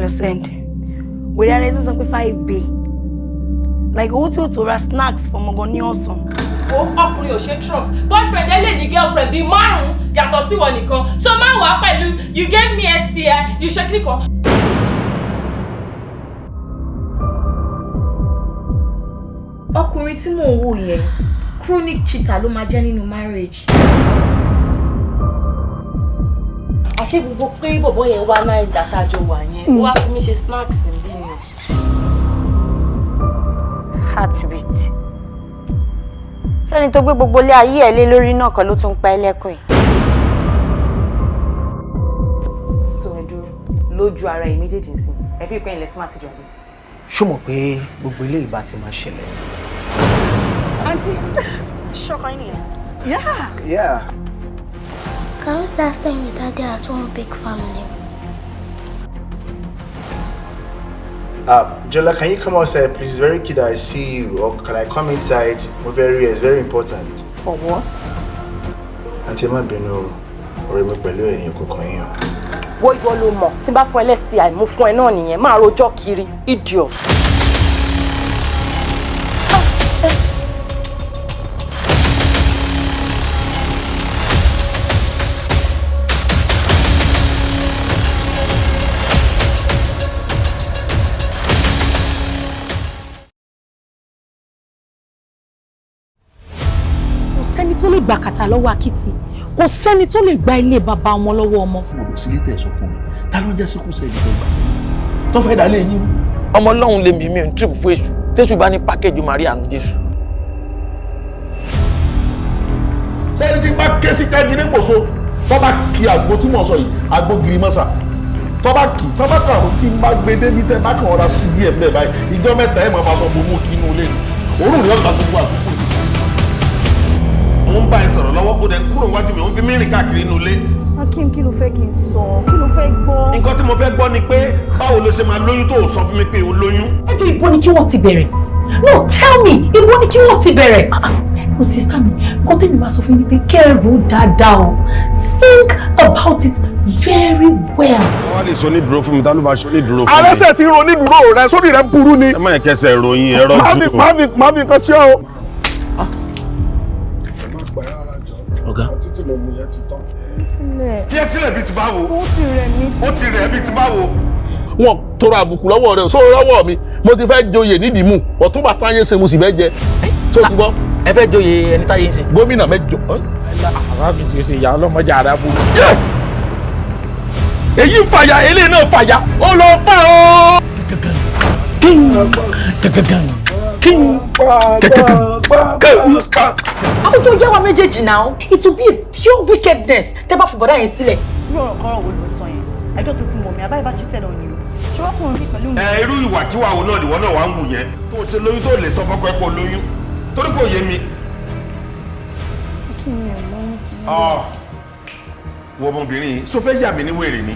Lọ send. Wèrè ara ẹ tó sọ pé 5B. Like owó tí ó tó ra snacks fọmọ gan ní ọ̀sán. Wo, ọkùnrin ò ṣe trust. Boyfriend ẹ lè ní girlfriend bíi márùn-ún yàtọ̀ sí wọn nìkan. So má wàá pẹ̀lú you gave me STI, you ṣe kíni kan. Ọkùnrin tí mò ń wò yẹn, chronic cheater ló máa jẹ́ nínú marriage. Àṣé gbogbo pé bọ̀bọ̀ yẹn wá Naija tájọ wà yẹn, ó wá fi mí ṣe snacks níbí ni. Heartbeat. Ṣẹ́ni tó gbé gbogbo ilé ayé ẹ̀ lé lórí náà kan ló tún pa ẹlẹ́kùn yìí. So ẹ dúró lójú ara ẹ méjèèjì ń sìn, ẹ fi pẹ́ ilẹ̀ smart jù àbí. Ṣó mọ̀ pé gbogbo ilé ìbá ti máa ṣẹlẹ̀? Àǹtí, ṣọkàn yín nìyẹn. Yeah. Yeah. Can we start staying with Daddy as one big family? Jola, can you come outside, please? It's very key that I see you. Or can I come inside? Very, it's very important. For what? Aunty, má bínú, ọ̀rẹ́ mi pẹ̀lú ẹ̀yin kò kàn yín o. Wo, ìwọ ló mọ̀. Tí n bá fún ẹ STI, mo fún ẹ náà nìyẹn. Máa rojọ́ kiri, idiot. Kò sẹ́ni tó lè gbà kàtà lọ́wọ́ akitì, kò sẹ́ni tó lè gba ilé bàbá ọmọ lọ́wọ́ ọmọ. Mo lọ sílé tẹ̀ sọ fún mi, ta ló ń jẹ́ síkúsẹ́ ibi tó gbà tó fẹ́ dà lé yín rú. Ọmọ ọlọ́run lè mí, mi ò ní trip fún èṣù. Tẹ́sù bá ní pákéjì Maria ní Jésù. Sẹ́ni tí bá ké sí kájí ní pòso tó bá kí àgbo tí mò ń sọ yìí, àgbo gírí mọ́sà, tó bá kì tó bá kàn tí n bá gbé débi tẹ́ bá kàn ọ̀rá sí díẹ̀ mbẹ́ báyìí, ìjọ mẹ́ta ẹ̀ máa fa sọ bomú kí inú ilé ni òórùn rẹ̀ ọ̀gbà gbogbo àdúgbò yìí. Mo ń bá ẹ sọ̀rọ̀ lọ́wọ́, ó dẹ̀ ń kúrò wájú mi, ó ń fi mí rìn káàkiri inú ilé. Akim, kí ló fẹ́ kí n sọ? Kí ló fẹ́ gbọ́? Nǹkan tí mo fẹ́ gbọ́ ni pé báwo ló ṣe máa lóyún tó o sọ fún mi pé o lóyún? Ẹjọ́, ibo ni kí wọ́n ti bẹ̀rẹ̀? No, tell me, ibo ni kí wọ́n ti bẹ̀rẹ̀? Mo sister mi, nǹkan tẹ́mi máa sọ fún yín ni pé kẹ́rù dáadáa o, think about it very well. Wọ́n á lè sọ onídùúró fún mi, ta ló máa ṣe onídùúró fún mi? Arẹ́sẹ̀ ti ń ro onídùúró rẹ sórí rẹ burú ni. Ẹ má yẹ kẹsẹ̀ ròyìn ẹ̀rọ Má jù. fi nǹkan sí ọ. Ẹ má pẹ́ rárá jọ. Ọ̀gá. Ọtí tí mo mu yẹn ti tán. Sílẹ̀. Tí ẹ sílẹ̀ bíi ti báwo? Ó ti rẹ̀ mí. Ó ti rẹ̀ bíi ti báwo? Wọn tọrọ àbùkù lọ́wọ́ rẹ sórí lọ́wọ́ mi. Mo ti fẹ́ joyè nídìí mú ọ̀tún bàtà yẹn ṣe, mo sì fẹ́ jẹ tó ti gbọ́. Ẹ fẹ́ joyè ẹni táyé ń ṣe. Gómìnà mẹ́jọ. Àbábí ti ṣe ìyá ọlọ́mọdé àràbù. Èyí ń fàyà, eléyìí náà fàyà, ó lọ fà ó. Àwùjọ yà wá méjèèjì náà, it will be a pure wickedness tẹ́ bá fi bọ̀dá yẹn sílẹ̀. Irú ọ̀rọ̀ kọ́rọ̀ wo ló ń sọ yẹn? Ẹjọ́ tó ti mọ̀ mí, àbáyé bá cheated on you. Ṣé wọ́n kùnrin mi pẹ̀lú mi? Ẹ irú ìwàkiwà wo náà ìwọ náà wà ń wù yẹn? Tó o ṣe lóyún tó o lè sọ fọ́kọ ẹ pé o lóyún. Torí kò yé mi. Kí ni ẹ̀ mọ́ ń fi? Ah, wo ọmọbìnrin yìí, ṣó fẹ́ yà mí ní wèrè ni?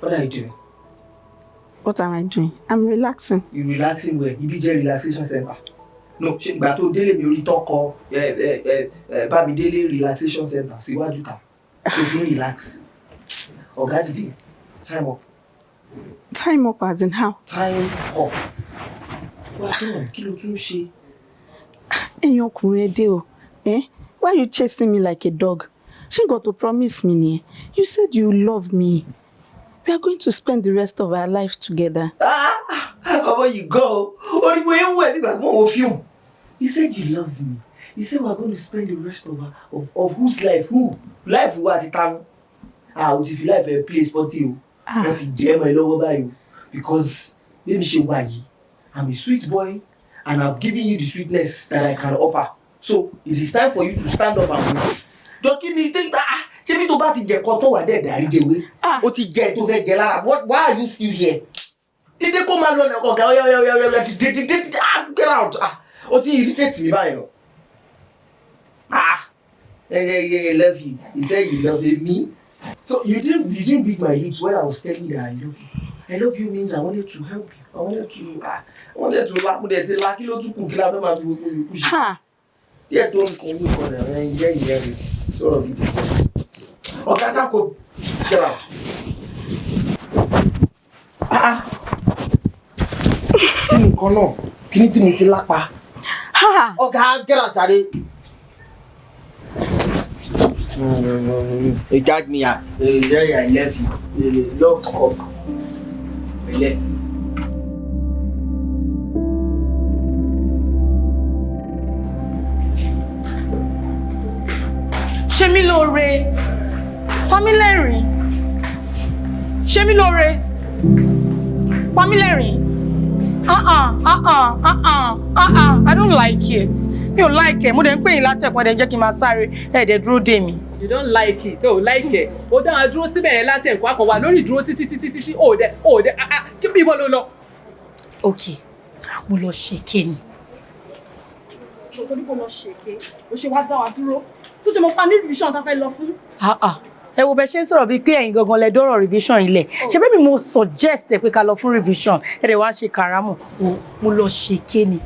What are you doing? What am I doing? I'm relaxing. You relaxing where? Ibi jẹ́ relaxation center. No, ṣe ìgbà tó délé mi orí tọkọ ẹ ẹ ẹ ẹ Bámidélé relaxation center síwájú ta. Tó fi ń relax. Ọ̀gá dìde. Time up. Time up as in how? Time up. Wà dán, kí ló tún ṣe? Ẹ̀yin ọkùnrin, ẹ dé o. Eh? Why you chasing me like a dog? Ṣé nǹkan tó promise me nìyẹn? You said you love me. We are going to spend the rest of our life together. Ọmọ, you go. Orí bóyá ń wẹ̀ nígbà tí mo wo fíìmù. You said you love me. You said we are going to spend the rest of our of whose life? Who? Life wo àti tanu? Ah, o ti fi life ẹ play sporty o. Wọ́n ti jẹ́ mọ́ ẹ lọ́wọ́ báyìí o. Because bí mi ṣe wà yìí, I'm a sweet boy and I've given you the sweetness that I can offer. So it is time for you to stand up and move. Jọ, kí ni tí ah, ṣé bí tó bá ti jẹ̀kọ́ tó wà dẹ̀ dárí jẹ̀wé? O ti jẹ tó fẹ́ jẹ lára. Why are you still here? Dídé kó máa lọ ní ọ̀gá, ọ̀yá ọ̀yá ọ̀yá ọ̀yá, dídé dídé dídé, ah, get out. Ah, o ti irritate mi báyìí o. Ah, yeah, yeah, I love you. You said you love me. So you didn't read my lips when I was telling you that I love you. I love you means I wanted to help you. I wanted to la, mo dẹ̀ ti la, kí ló tún kù? Kí la fẹ́ máa fi gbogbo yòókù ṣe? Díẹ̀ tó ń kan ní nǹkan rẹ̀ ẹ̀ ń jẹ́ ìyẹn rẹ̀ sọ̀rọ̀ bí. Ọ̀gá Tanko, get out. Ah, kí ni nǹkan náà? Kí ni tí mo ti lápa? Ọ̀gá, get out jàre. You tag me, ah, yeah, I love you. Love up. Pẹ̀lẹ́. Ṣe mí lóore, pa mí lẹ́rìn. Ṣe mí lóore, pa mí lẹ́rìn. Uh-uh, uh-uh, uh-uh, uh-uh, I don't like it. Mi ò like ẹ̀. Mo dẹ̀ ń pè yín látẹ̀kọ́, ẹ̀ dẹ̀ ń jẹ́ kí n máa sáré, ẹ̀ dẹ̀ dúró dè mí. You don't like it, o like ẹ. O dá wa dúró síbẹ̀ yẹn látẹ̀kọ́, akọ̀ wà lórí ìdúró títí títí títí, o dẹ̀ o dẹ̀, ah ah, kí bí ibo ló lọ? Ok, mo lọ ṣe kéènì. So torí kò lọ ṣèké, o ṣe wá dá wa dúró tó ti mọ pa ní revision tá a fẹ́ lọ fún. Ah ah, ẹ wo bẹ ṣe ń sọ̀rọ̀ bíi pé ẹ̀yin gangan lẹ dọ́rọ̀ revision ilẹ̀. Ṣe bẹ́ẹ̀ mi mo suggest ẹ pé ká lọ fún revision, ẹ dẹ̀ wá ṣe kàrámù o. Mo lọ ṣe kéènì.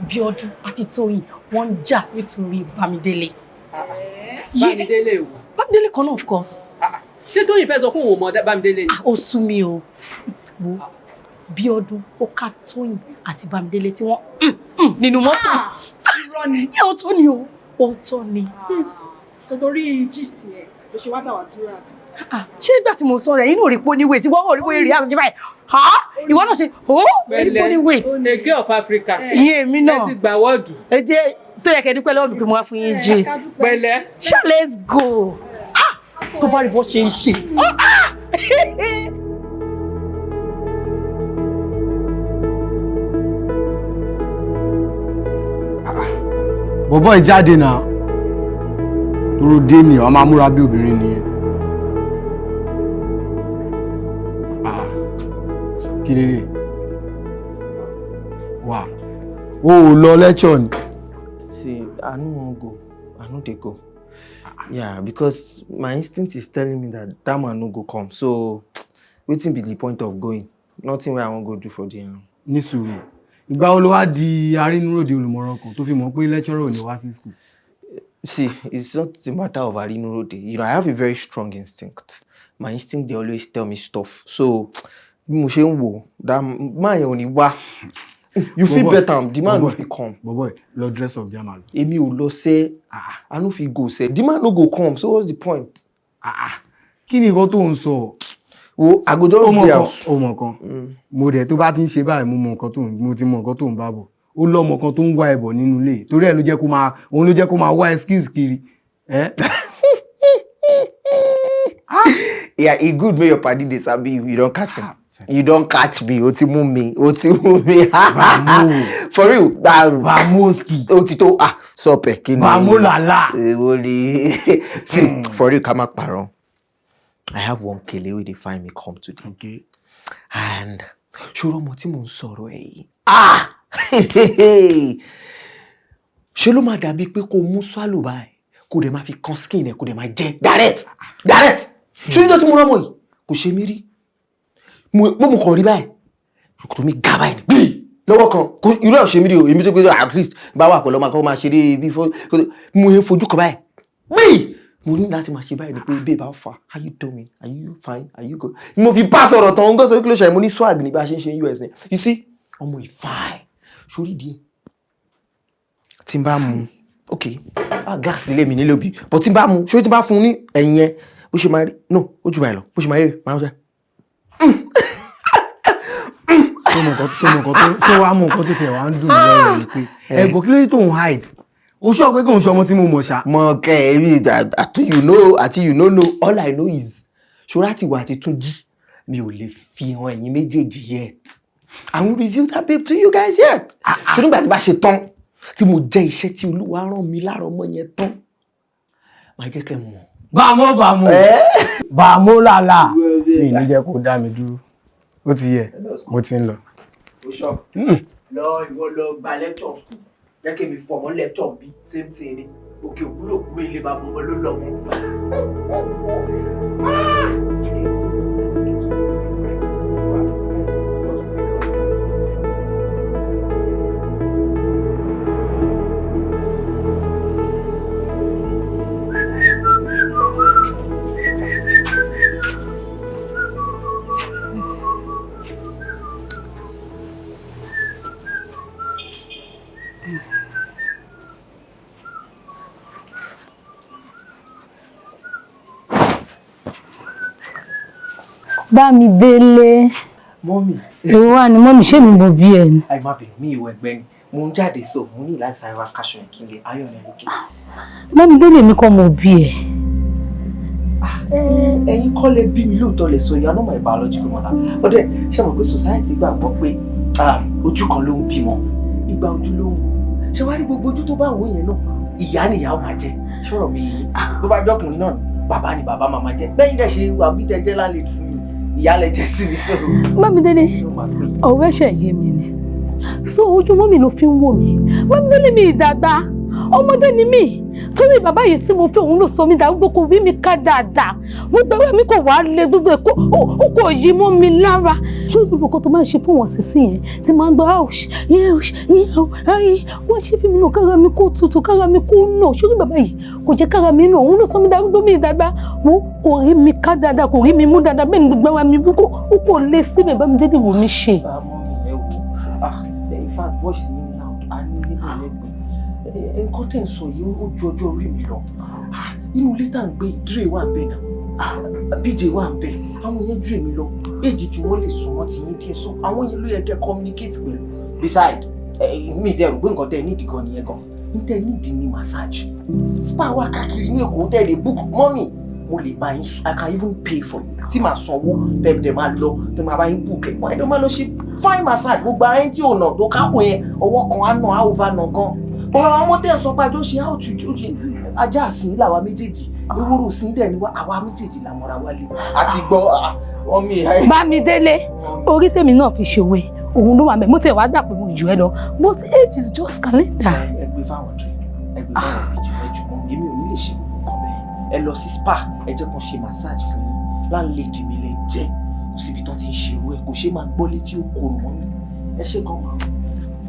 Bíọ́dún àti Tóyìn, wọ́n ń jà nítorí Bámidélé. Bámidélé o? Bámidélé kan náà, of course. Ṣé Tóyìn fẹ́ sọ pé òun ò mọ Bámidélé ni? Ó sú mi o. Wo Bíọ́dún, ó ká Tóyìn àti Bámidélé tí wọ́n nínú mọ́tò. Irọ́ ni. Ní òótọ́ ni o, òótọ́ ni. So torí gist yẹn ló ṣe wá dá wa dúró, àbí? Ṣé nígbà tí mo sọ rẹ̀, inú ò rí pé ó ní weight, ìwọ ò rí pé rí àrùn jẹ báyìí, ha, ìwọ náà ṣe ó rí pé ó ní weight. A girl of Africa. Ìyẹn èmi náà. Ẹ ti gbà wọ́ọ̀dù. Ẹ jẹ́ tó yẹ kẹ́ dúpẹ́ lọ́wọ́ mi pé mo wá fún yín gist. Pẹ̀lẹ́. Ṣá, let's go. Ah, tó bá rí bó ṣe ń ṣe. Ah! Bọ̀bọ́ ìjáde náà dúró dé ní ọ máa múra bí obìnrin nìyẹn. Ah, kí lélẹ̀ wà, o ò lọ lecture ni? See, I no wan go. I no dey go. Yeah, because my instinct is telling me that that man no go come. So, wetin be the point of going? Nothing wey I wan go do for there now. Ní sùúrù, ìgbà wo ló wá di arínúròde olùmọ̀ràn kan tó fi mọ̀ pé lecturer ò ní wá sí school? See, it's not a matter of arinurode. I have a very strong instinct. My instinct dey always tell me stuff. So, bí mo ṣe ń wò, that man yẹn ò ní wá. You fit bet am, the man no fit come. Bọ̀bọ̀, lọ dress up, jama lọ. Èmi ò lọ sẹ́, I no fit go sẹ́. The man no go come, so what's the point? Kí ni nǹkan tó ń sọ? Wo, I go just dey house. Ó mọ̀ kan, mo dẹ̀ tó bá ti ń ṣe báyìí, mo mọ̀ nǹkan tó ń, mo ti mọ̀ nǹkan tó ń bá bọ̀. Ó lọ́mọ kan tó ń wá ẹ̀bọ̀ nínú ilé, torí ẹ̀ ló jẹ́ kó máa, òun ló jẹ́ kó máa wá excuse kiri. Ẹ́. Yeah, e good make your padi dey sabi you. You don catch me. You don catch me. O ti mú mi. O ti mú mi. For real. Vamoski. O ti tó. Ah, stop ẹ̀, kí ni? Vamolala. Èwo ni? See, for real, ká má parọ́. I have one kele wey dey find me come today. Okay. And ṣòro ọmọ tí mò ń sọ̀rọ̀ ẹ̀ yìí. Ah! Ṣé ló máa dàbí pé kó mú swallow báyìí, kó dẹ̀ máa fi kan skin ẹ̀, kó dẹ̀ máa jẹ direct direct. Ṣé níjọ́ tí mo rọ́mọ yìí, kò ṣe mí rí. Mo mo kàn rí báyìí, ṣòkòtò mi ga báyìí gbìí lọ́wọ́ kan. Kò irú ẹ̀ ò ṣe mí rí o. Èmi tó gbé, at least bá wà pẹ̀lú ọmọ akọ́kọ́ máa ṣeré bí fọ́. Mo yẹn fojú kan báyìí gbìí, mo ní láti máa ṣe báyìí ni pé, "Babe, how far? How you doing? Are you fine? Are you good?" Mo fi bá sọ̀rọ̀ tán, ń gbọ́ sọ kí ló ṣe. Mo ní swag ní bá a ṣe ń ṣe ní US ni. You see, ọmọ ìfàì sórí díẹ̀ tí n bá mu, ok, ah, glass nílé mi nílé òbí, but tí n bá mu sórí, tí n bá fún un ní ẹ̀yìn yẹn, bó ṣe máa rí, no, ó jù báyìí lọ, bó ṣe máa rí, máa ń ṣe. Ṣé mo nǹkan tó ṣé wàá mọ nǹkan tó tiẹ̀ wá ń dùn mí lọ́rọ̀ ni pé ẹ̀gbọ́n, kí ló dé tó ń hide? O sọ pé kò ń ṣe ọmọ tí mo mọ̀ ṣá. Mọ kẹ ẹ mi àti you know àti you no know. All I know is, ṣọ́ra ti wà àti tún jí, mi ò lè fi hàn ẹ̀yin méjèèjì yet. I won't reveal that babe to you guys yet. Ṣé nígbà tí bá ṣe tán, tí mo jẹ́ iṣẹ́ tí Olúwa rán mi lára ọmọ yẹn tán, máa jẹ́ kẹ́ mọ̀. Bàmó bàmó bàmó làlà, mi ní jẹ́ kó dá mi dúró. Ó ti yẹ, mo ti ń lọ. Lọ, ìwọ lọ gba lecture school, jẹ́ kí mi fọmọ lecture bí same thing ni. Òkè òkúrò kúrò, ilé bàbá ọmọ ló lọ mọ́. Bámidélé. Mummy. Èwo wà ní mummy? Ṣé mi mo bí ẹ ni? Àì, má bínú, mi ìwọ ẹgbẹ́ ni. Mo ń jáde, so mo ní láti sáré wá káṣọ yẹn kí n lè ayọ̀ ní lókè. Bámidélé, mi kọ́ mo bí ẹ. Ẹ̀yin kọ́ lẹ bí mi lóòótọ́ lẹ sọ, you are not my biological mother. But then, ṣé mo pé society gbàgbọ́ pé ojú kan ló ń bímọ, ìgbà ojú ló ń wò. Ṣé wàá rí gbogbo ojú tó bá wò yẹn náà, ìyá ni ìyá ó máa jẹ. Ṣọ́rọ̀ mi yìí, bó bá jọ́kùnrin náà, bàbá ni bàbá máa máa jẹ. Bẹ́yìn dẹ̀ ṣe wà bí tẹ jẹ́ lálejò fún mi, ìyá lẹ jẹ́ sí mi sọ̀rọ̀. Bámidélé, ọ̀rọ̀ ẹ̀ṣẹ̀ yé mi ni. So ojú mummy ló fi ń wò mí. Bámidélé, mi ìdàgbà, ọmọdé ni mí. Torí bàbá yìí tí mo fẹ́, òun ló sọ mí darúgbó, kò rí mi ká dáadáa. Gbogbo ẹ̀rọ mi kò wá lé, gbogbo ẹ̀ ó kò yí mọ́ mi lára. Ṣé gbogbo nǹkan tó máa ń ṣe fún wọn sísìn yẹn tí máa ń gbọ́ ouch, ouch, ẹyin wọ́n ṣe fún mi náà, kára mi kó tutù, kára mi kó nà. Ṣé bàbá yìí kò jẹ́ kára mi nà? Òun ló sọ mí darúgbó, mi ìdàgbà. Wo, kò rí mi ká dáadáa, kò rí mi mú dáadáa. Bẹ́ẹ̀ ni gbogbo ẹ̀rọ mi ó kò lé síbẹ̀. Bámidélé, wò mí ṣe. Mummy, ẹ wò, ah, in fact, voice mi loud, a ní níbò lẹ́gbẹ̀ẹ́. Nǹkan tẹ̀ ń sọ yìí, ó ju ọjọ́ orí mi lọ. Inú ilé tá à ń gbé, Dre wà ń bẹ̀ náà, BJ wà ń bẹ̀, àwọn yẹn ju èmi lọ, èjì tí wọ́n lè sùn wọ́n ti yín díẹ̀, so àwọn yẹn ló yẹ kẹ́ communicate pẹ̀lú. Beside, mi ti rò pé nǹkan tẹ́ nídìí gan nìyẹn gan. Ní tẹ́ nídìí ni massage, spa wà káàkiri ní Èkó tẹ́ lè book. Mummy, mo lè bá yín, I can even pay for you, tí màá sanwó tẹ́ tẹ́ máa lọ, tẹ́ máa bá yín book ẹ̀, wọ́n ẹ̀ tó máa lọ ṣe fine massage. Gbogbo ara yín tí ò nà tó kákò yẹn, ọwọ́ kan á nà á over nà gan. Bọ́lá, àwọn ọmọ tẹ́ ẹ̀ sọ pé àjọ ṣe out, ó ṣe ajá àsìn làwa méjèèjì, ewúro sí dẹ̀ ni wá, àwa méjèèjì làmọ́ra wálé àti gbọ́ wọ́n mi. Bámidélé, orí tèmi náà fi ṣòwe, òun ló wà mẹ́. Mo tẹ̀ wá gbà pé mo jù ẹ lọ, but age is just calendar. Ẹ gbé fáwọn dre, ẹ gbé fáwọn méjì, ẹ jù mọ́. Èmi ò ní lè ṣe gbogbo nǹkan bẹ́ẹ̀. Ẹ lọ sí spa, ẹ jẹ́ kán ṣe massage fún yín. Landlady mi lẹ jẹ́, kò síbi tán ti ń ṣe irú ẹ̀, kò ṣe máa gbọ́ létí, ó korò mọ́ mi. Ẹ ṣe gan máa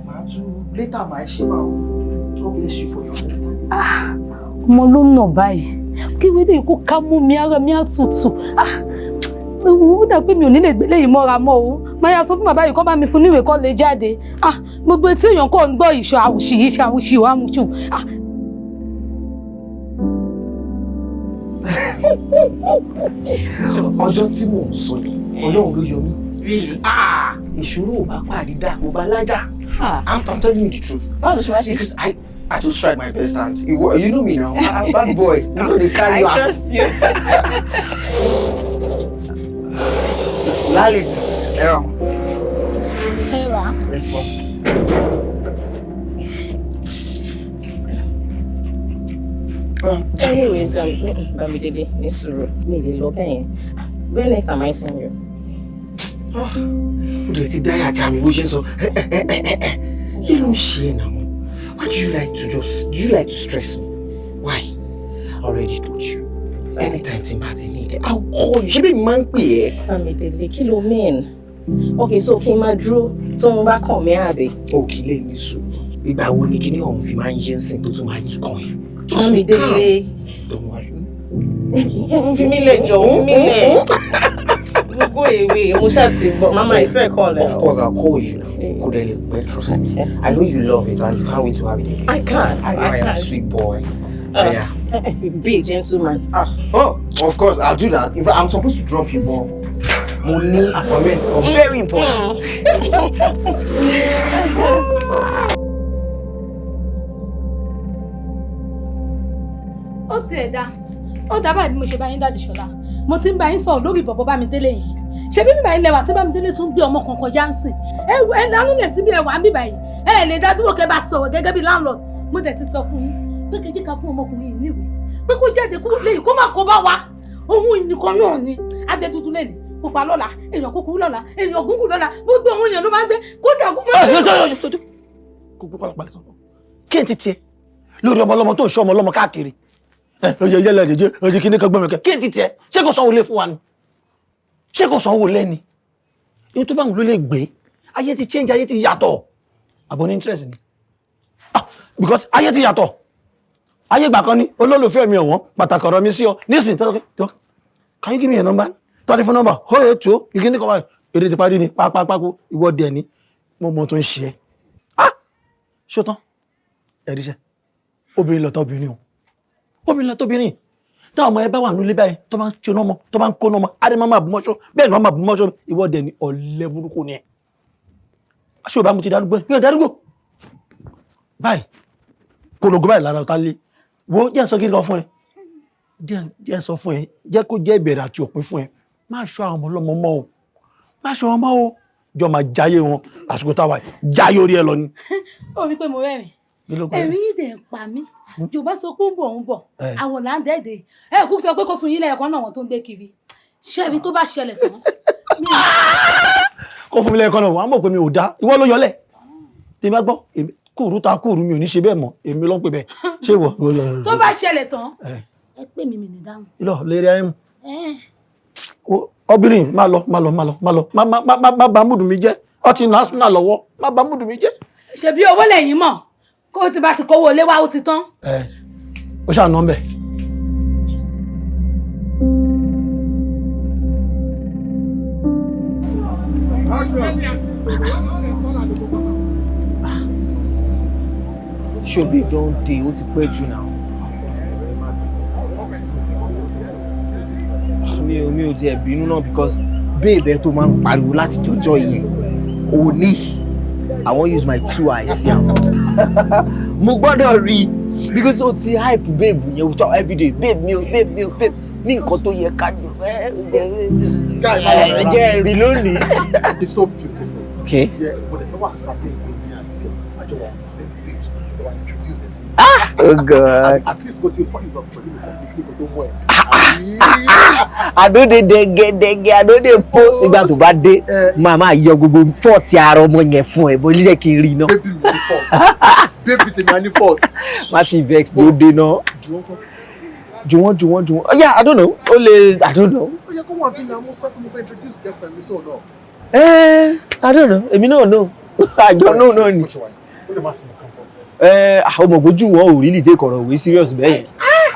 máa tún later, máa ṣe máa. God bless you for your understanding. Ah, ọmọ ló ń nà báyìí, kí wíwí kó ká mú mi, ara mi á tutù. Ah, ó dà pé mi ò ní lè gbélé yìí mọ́ra mọ́ o. Máa yà sọ fún bàbá yìí kó bá mi fún níwèé kó lè jáde. Ah, gbogbo etí èèyàn kò ń gbọ́ ìṣọ́ àwùṣì, ìṣọ́ àwùṣì ò àmùṣù. Ah. Ọjọ́ tí mò ń sọ yìí, Ọlọ́run ló yọ mí. Ah, ìṣòro ò bá pàdé dá kó bá lájà. I'm telling you the truth. Báwo ló ṣe wá ṣe? Because I just tried my best and you know me now. I'm bad boy. You know they carry I you. trust you. Lálejò ẹ̀rọ Ẹ wà. Ẹ sọ. Anyways, Bamidele, ní sùúrù, mi lè lọ bẹ́ẹ̀ yẹn. When next am I seeing you? Ó dẹ̀ ti dáyà já mi bó ṣe ń sọ. Kí ló ń ṣe é náà? Why do you like to just do you like to stress me? Why? I already told you. Anytime tí n bá ti need ẹ, I'll call you. Ṣé bí mi máa ń pè ẹ́? Bámidélé, kí ló mean? Okay, so kí n máa dúró tó ń bá kàn mí àbí? O kì í lè ní sùúrù. Ìgbà wo ni kíní ọ̀hún fi máa ń yé nsìn tó tún máa yí kan ẹ̀? Just be calm. Bámidélé. Don't worry. Fi mí lẹ̀ jọ̀ọ́, fi mí lẹ̀. Go away, mo ṣáà ti gbọ́. Mama expect call ẹ. Of course, I'll call you now. Kò dẹ̀ lè pẹ́, trust me. I know you love it and you can't wait to have it again. I can't. I I am can't. sweet boy. Yeah. Be a gentleman. Oh, of course, I'll do that. In fact, I'm supposed to drop you, but mo ní appointment kan very important. Ó tiẹ̀ dá, ó dábàá bí mo ṣe bá yín, Daddy Ṣọlá. Mo ti ń bá yín sọ̀rọ̀ lórí bọ̀bọ̀ Bámidélé yẹn. Ṣebí bíbá yín lẹwà tí Bámidélé tún gbé ọmọ kan kọjá ń sìn. Ẹ ẹ lánú lè síbi ẹwà ń bíbá yìí. Ẹ lè dá dúró kẹ́ bá sọ̀rọ̀ gẹ́gẹ́ bí landlord. Mo dẹ̀ ti sọ fún yín pé kejì ká fún ọmọkùnrin yìí níwèé pé kó jáde kúrò léyìí, kó má kó bá wa. Òun nìkan náà ni abẹ dúdú lẹ́nu, pupa lọ́la, èèyàn kúkúrú lọ́la, èèyàn gúngùn lọ́la, gbogbo àwọn èèyàn ló máa ń gbé kódà kó má. Kó gbé pàlàpàlà sọ kí n ti tiẹ̀ lórí ọmọ ọlọ́mọ tó ń ṣọ́ ọmọ ọlọ́mọ káàkiri. Ẹ oyè yẹlẹ ẹdẹjẹ oyè kìíní kan gbọmọ kẹ kí n ti tiẹ̀. Ṣé kò sanwó lé fún wa ni? Ṣé kò sanwó lé ni? Ihun tó bá wù ló lè gbé. Ayé ti change, ayé ti yàtọ̀. Àbọ̀ ní interest ni. Ah, because ayé ti yàtọ̀. Ayé ìgbà kan ní olólùfẹ́ mi ọ̀wọ́n, pàtàkì ọ̀rọ̀ mi sí ọ nísìnyí tọ́tọ́ tọ́. Can you give me your number? Telephone number oh eight two ìkíní kan báyìí. Èdè ti parí ni pápápákó. Ìwọ dẹ̀ ni mo mọ tó ń ṣe ẹ́. Ah, ṣó tán? Ẹ̀rí iṣẹ́ obìnrin lọ́tọ̀ obìnrin o, obìnrin lọ́tọ̀ obìnrin. Táwọn ọmọ ẹ bá wà nílé báyìí, tó bá ń ṣe ọmọ, tó bá ń kó ọmọ, á dé máa bù mọ́ṣọ́ bẹ́ẹ̀ ni wọ́n máa bù mọ́ṣọ́. Ìwọ dẹ̀ ni ọ̀lẹ burúkú ni ẹ. Ṣé o bá mu ti darúgbó? Mi ò darúgbó báyìí, kòlògó báyìí lára ọ̀tá lé. Wo, jẹ́ ń sọ kí n lọ fún ẹ, jẹ́ ń sọ fún ẹ, jẹ́ kó jẹ́ ìbẹ̀rẹ̀ àti òpin fún ẹ. Má ṣọ́ àwọn ọmọ ọlọ́mọ mọ́ o, má ṣọ́ wọn mọ́ o. Jọ máa jáyé wọn àsìkò táwa yìí, jáyé orí ẹ lọ ni. Ó rí i pé mo rẹ́rìn. Kí ló pa ẹ́? Ẹ̀rín yìí dẹ̀ ń pa mí. Yorùbá sọ pé ó ń bọ̀, ń bọ̀. Eh. Àwọn là ń dẹ́ẹ̀dẹ́ ẹ kú sọ pé kó fún yín lẹ́ẹ̀kan náà, wọn tó ń gbé kiri ṣẹ́bi tó bá ṣẹlẹ̀ tán. Kó fún mi lẹ́ẹ̀kan náà, wàá mọ̀ pé mi ò dá. Ìwọ ló yọlẹ̀ tí n bá gbọ́ èmi kúrú ta kúrú, mi ò ní ṣe bẹ́ẹ̀ mọ́. Èmi ló ń pè bẹ́ẹ̀. Ṣé ìwọ ìwọ yọ? Tó bá ṣẹlẹ̀ tán, Eh. ẹ pè mí, mi ní dáhùn. Ilọ̀ lérí ayé mu. Eh. Obìnrin, má lọ, má lọ, má lọ, má lọ, má má má má bà múdù mi jẹ́. Ọtí national lọ́wọ́, má bà múdù mi jẹ́. Ṣebí owó lẹ́yìn mọ̀ kó o ti bá ti kówó ilé wa, ó ti tán. Ẹ ó ṣàánú ọbẹ. Ṣobi don dey, ó ti pẹ́ jù náà. Mi ò tiẹ̀ bínú náà because babe ẹ tó máa ń pariwo láti jọjọ́ yẹn òní, I wan use my two eyes see am. Mo gbọ́dọ̀ rí i because ó ti hype babe yẹn, we talk everyday, babe mi o, babe mi o, babe ní nǹkan tó yẹ ká ẹ ẹ jẹ́ rí lónìí. It's so beautiful. Okay. Yeah, but if I was certain pé mi àti àjọ wà on the same page, tó wà introduce ẹ sí. Oh God. At least kò tí fall in love pẹ̀lú mi completely kò tó mọ̀ ẹ́. I no dey dege dege, I no dey post. Ìgbà tó bá dé, màá máa yọ gbogbo fọ́ọ̀tì ara ọmọ yẹn fún ẹ, bó jẹ́ kí n rí iná. Baby mi ní fault. Baby tèmi á ní fault. Má ti vex ló dé náà. Jùwọ́n, jùwọ́n, jùwọ́n. Oh, yeah, I don't know. Ó lè, I don't know. Ó yẹ kó wà bí na mo sọ pé mo fẹ́ introduce girlfriend mi sóun náà. Eh, I don't know. Èmi náà know. Àjọ náà náà ni. Ó lè má sí mi campus. Eh, àwọn ọmọ ògbójú wọn ò really take ọ̀rọ̀ òwe serious bẹ́ẹ̀ yẹn.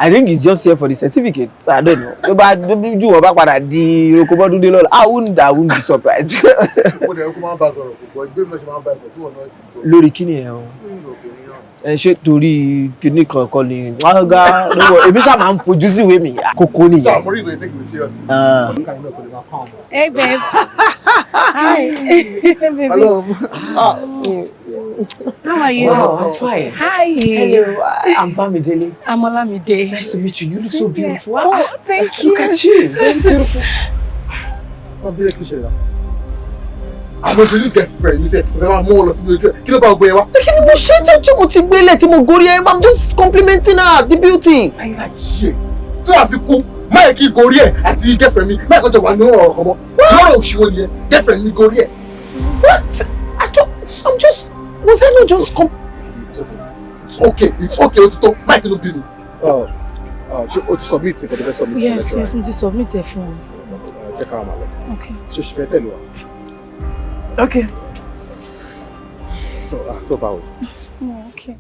I think it's just here for the certificate. I don't know. Tó bá jù wọ́n bá padà di rokobọ́dúndé lọ́la, I wouldn't be surprised. Mo dẹ̀ kó máa ń bá a sọ̀rọ̀, kò gbọ́. Ìgbé mi náà ṣe máa ń bá a sọ̀rọ̀ tí wọ́n náà kì í gbọ́. Lórí kíni ẹ̀ o? Lórí obìnrin náà. Ẹ ṣé torí kíní kankan ni wọ́n gá lọ́wọ́, èmi ṣáà máa ń fojú sí ìwé mi. Kókó So nìyẹn. I'm already going to take it seriously. Ah. Ọdún kan náà kò lè máa kọ́ àwọn. Hey, babe. Hi. Hey, baby. Hello. How are you? Wow, I'm fine. Hi. Hello, I'm Bamidele. I'm Olamide. Nice to meet you. You look so Same here. beautiful. Oh, thank you. Look at you. Very beautiful. Wọ́n bí lẹ́kùn ṣẹlẹ̀ náà. Àwọn introduce girlfriend mi sẹ́, mo fẹ́ máa mú wọn lọ síbi ojú ẹ̀. Kí ló bá gbé ẹ wá? Kí ni mo ṣe tí mo ti gbélé tí mo gorí ẹ? I'm just complimenting her, the beauty. Láyé tí wàá fi kú, má yẹ kí gorí ẹ̀ àti girlfriend mi, má yẹ kó jọ wà ní ọ̀rọ̀ kan mọ́. Lọ́rọ̀ òṣìwò nìyẹn, girlfriend mi gorí ẹ̀. What? I don't, I'm just, was I not just It's okay, it's okay, ó ti tó, má yẹ kí ló bí mi. Oh. Ṣé o ti submit nǹkan tó fẹ́ submit fún Yes, lecturer? yes, mo ti submit ẹ fún wọn. Jẹ́ ká máa lọ. Okay. Ṣé o ṣì fẹ́ tẹ̀lé wa? Okay. So báwo? Oh, okay.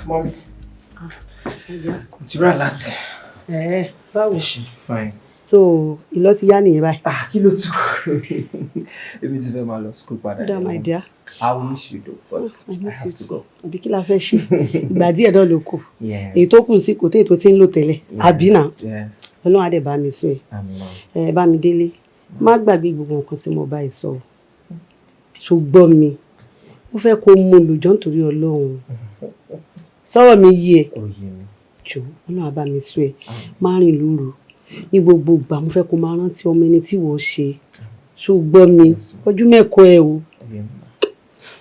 Mummy. Mo ti rà láti. Ẹ báwo? Fine. So ìlọ ti yá nìyẹn báyìí. Ah, kí ló tún kọ? Èmi ti fẹ́ máa lọ school padà. Dá, my dear. I will miss you though, but I miss I you have to too. go. Àbí kí la fẹ́ ṣe? Ìgbà díẹ̀ náà ló kù. Yes. Èyí tó kù sí kò tó èyí tó ti ń lò tẹ́lẹ̀. Àbí náà? Yes. Ọlọ́run á dẹ̀ bá mi sún ẹ. Àmín. Ẹ bá mi délé. Má gbàgbé gbogbo nǹkan tí mo bá ẹ sọ o. Ṣùgbọ́n mi, mo fẹ́ kó mú un lòjọ́ nítorí Ọlọ́run. Sọ̀rọ̀ mi yí ẹ. Ó yé mi. Jọ̀ọ́, Ọlọ́run á bá mi sún ẹ. Má rìn lóru. Ní gbogbo ìgbà mo fẹ́ kó máa rántí ọmọ ẹni tí wọ́n ṣe. Ṣùgbọ́n mi, ojú mẹ́kọ̀ọ́ ẹ o.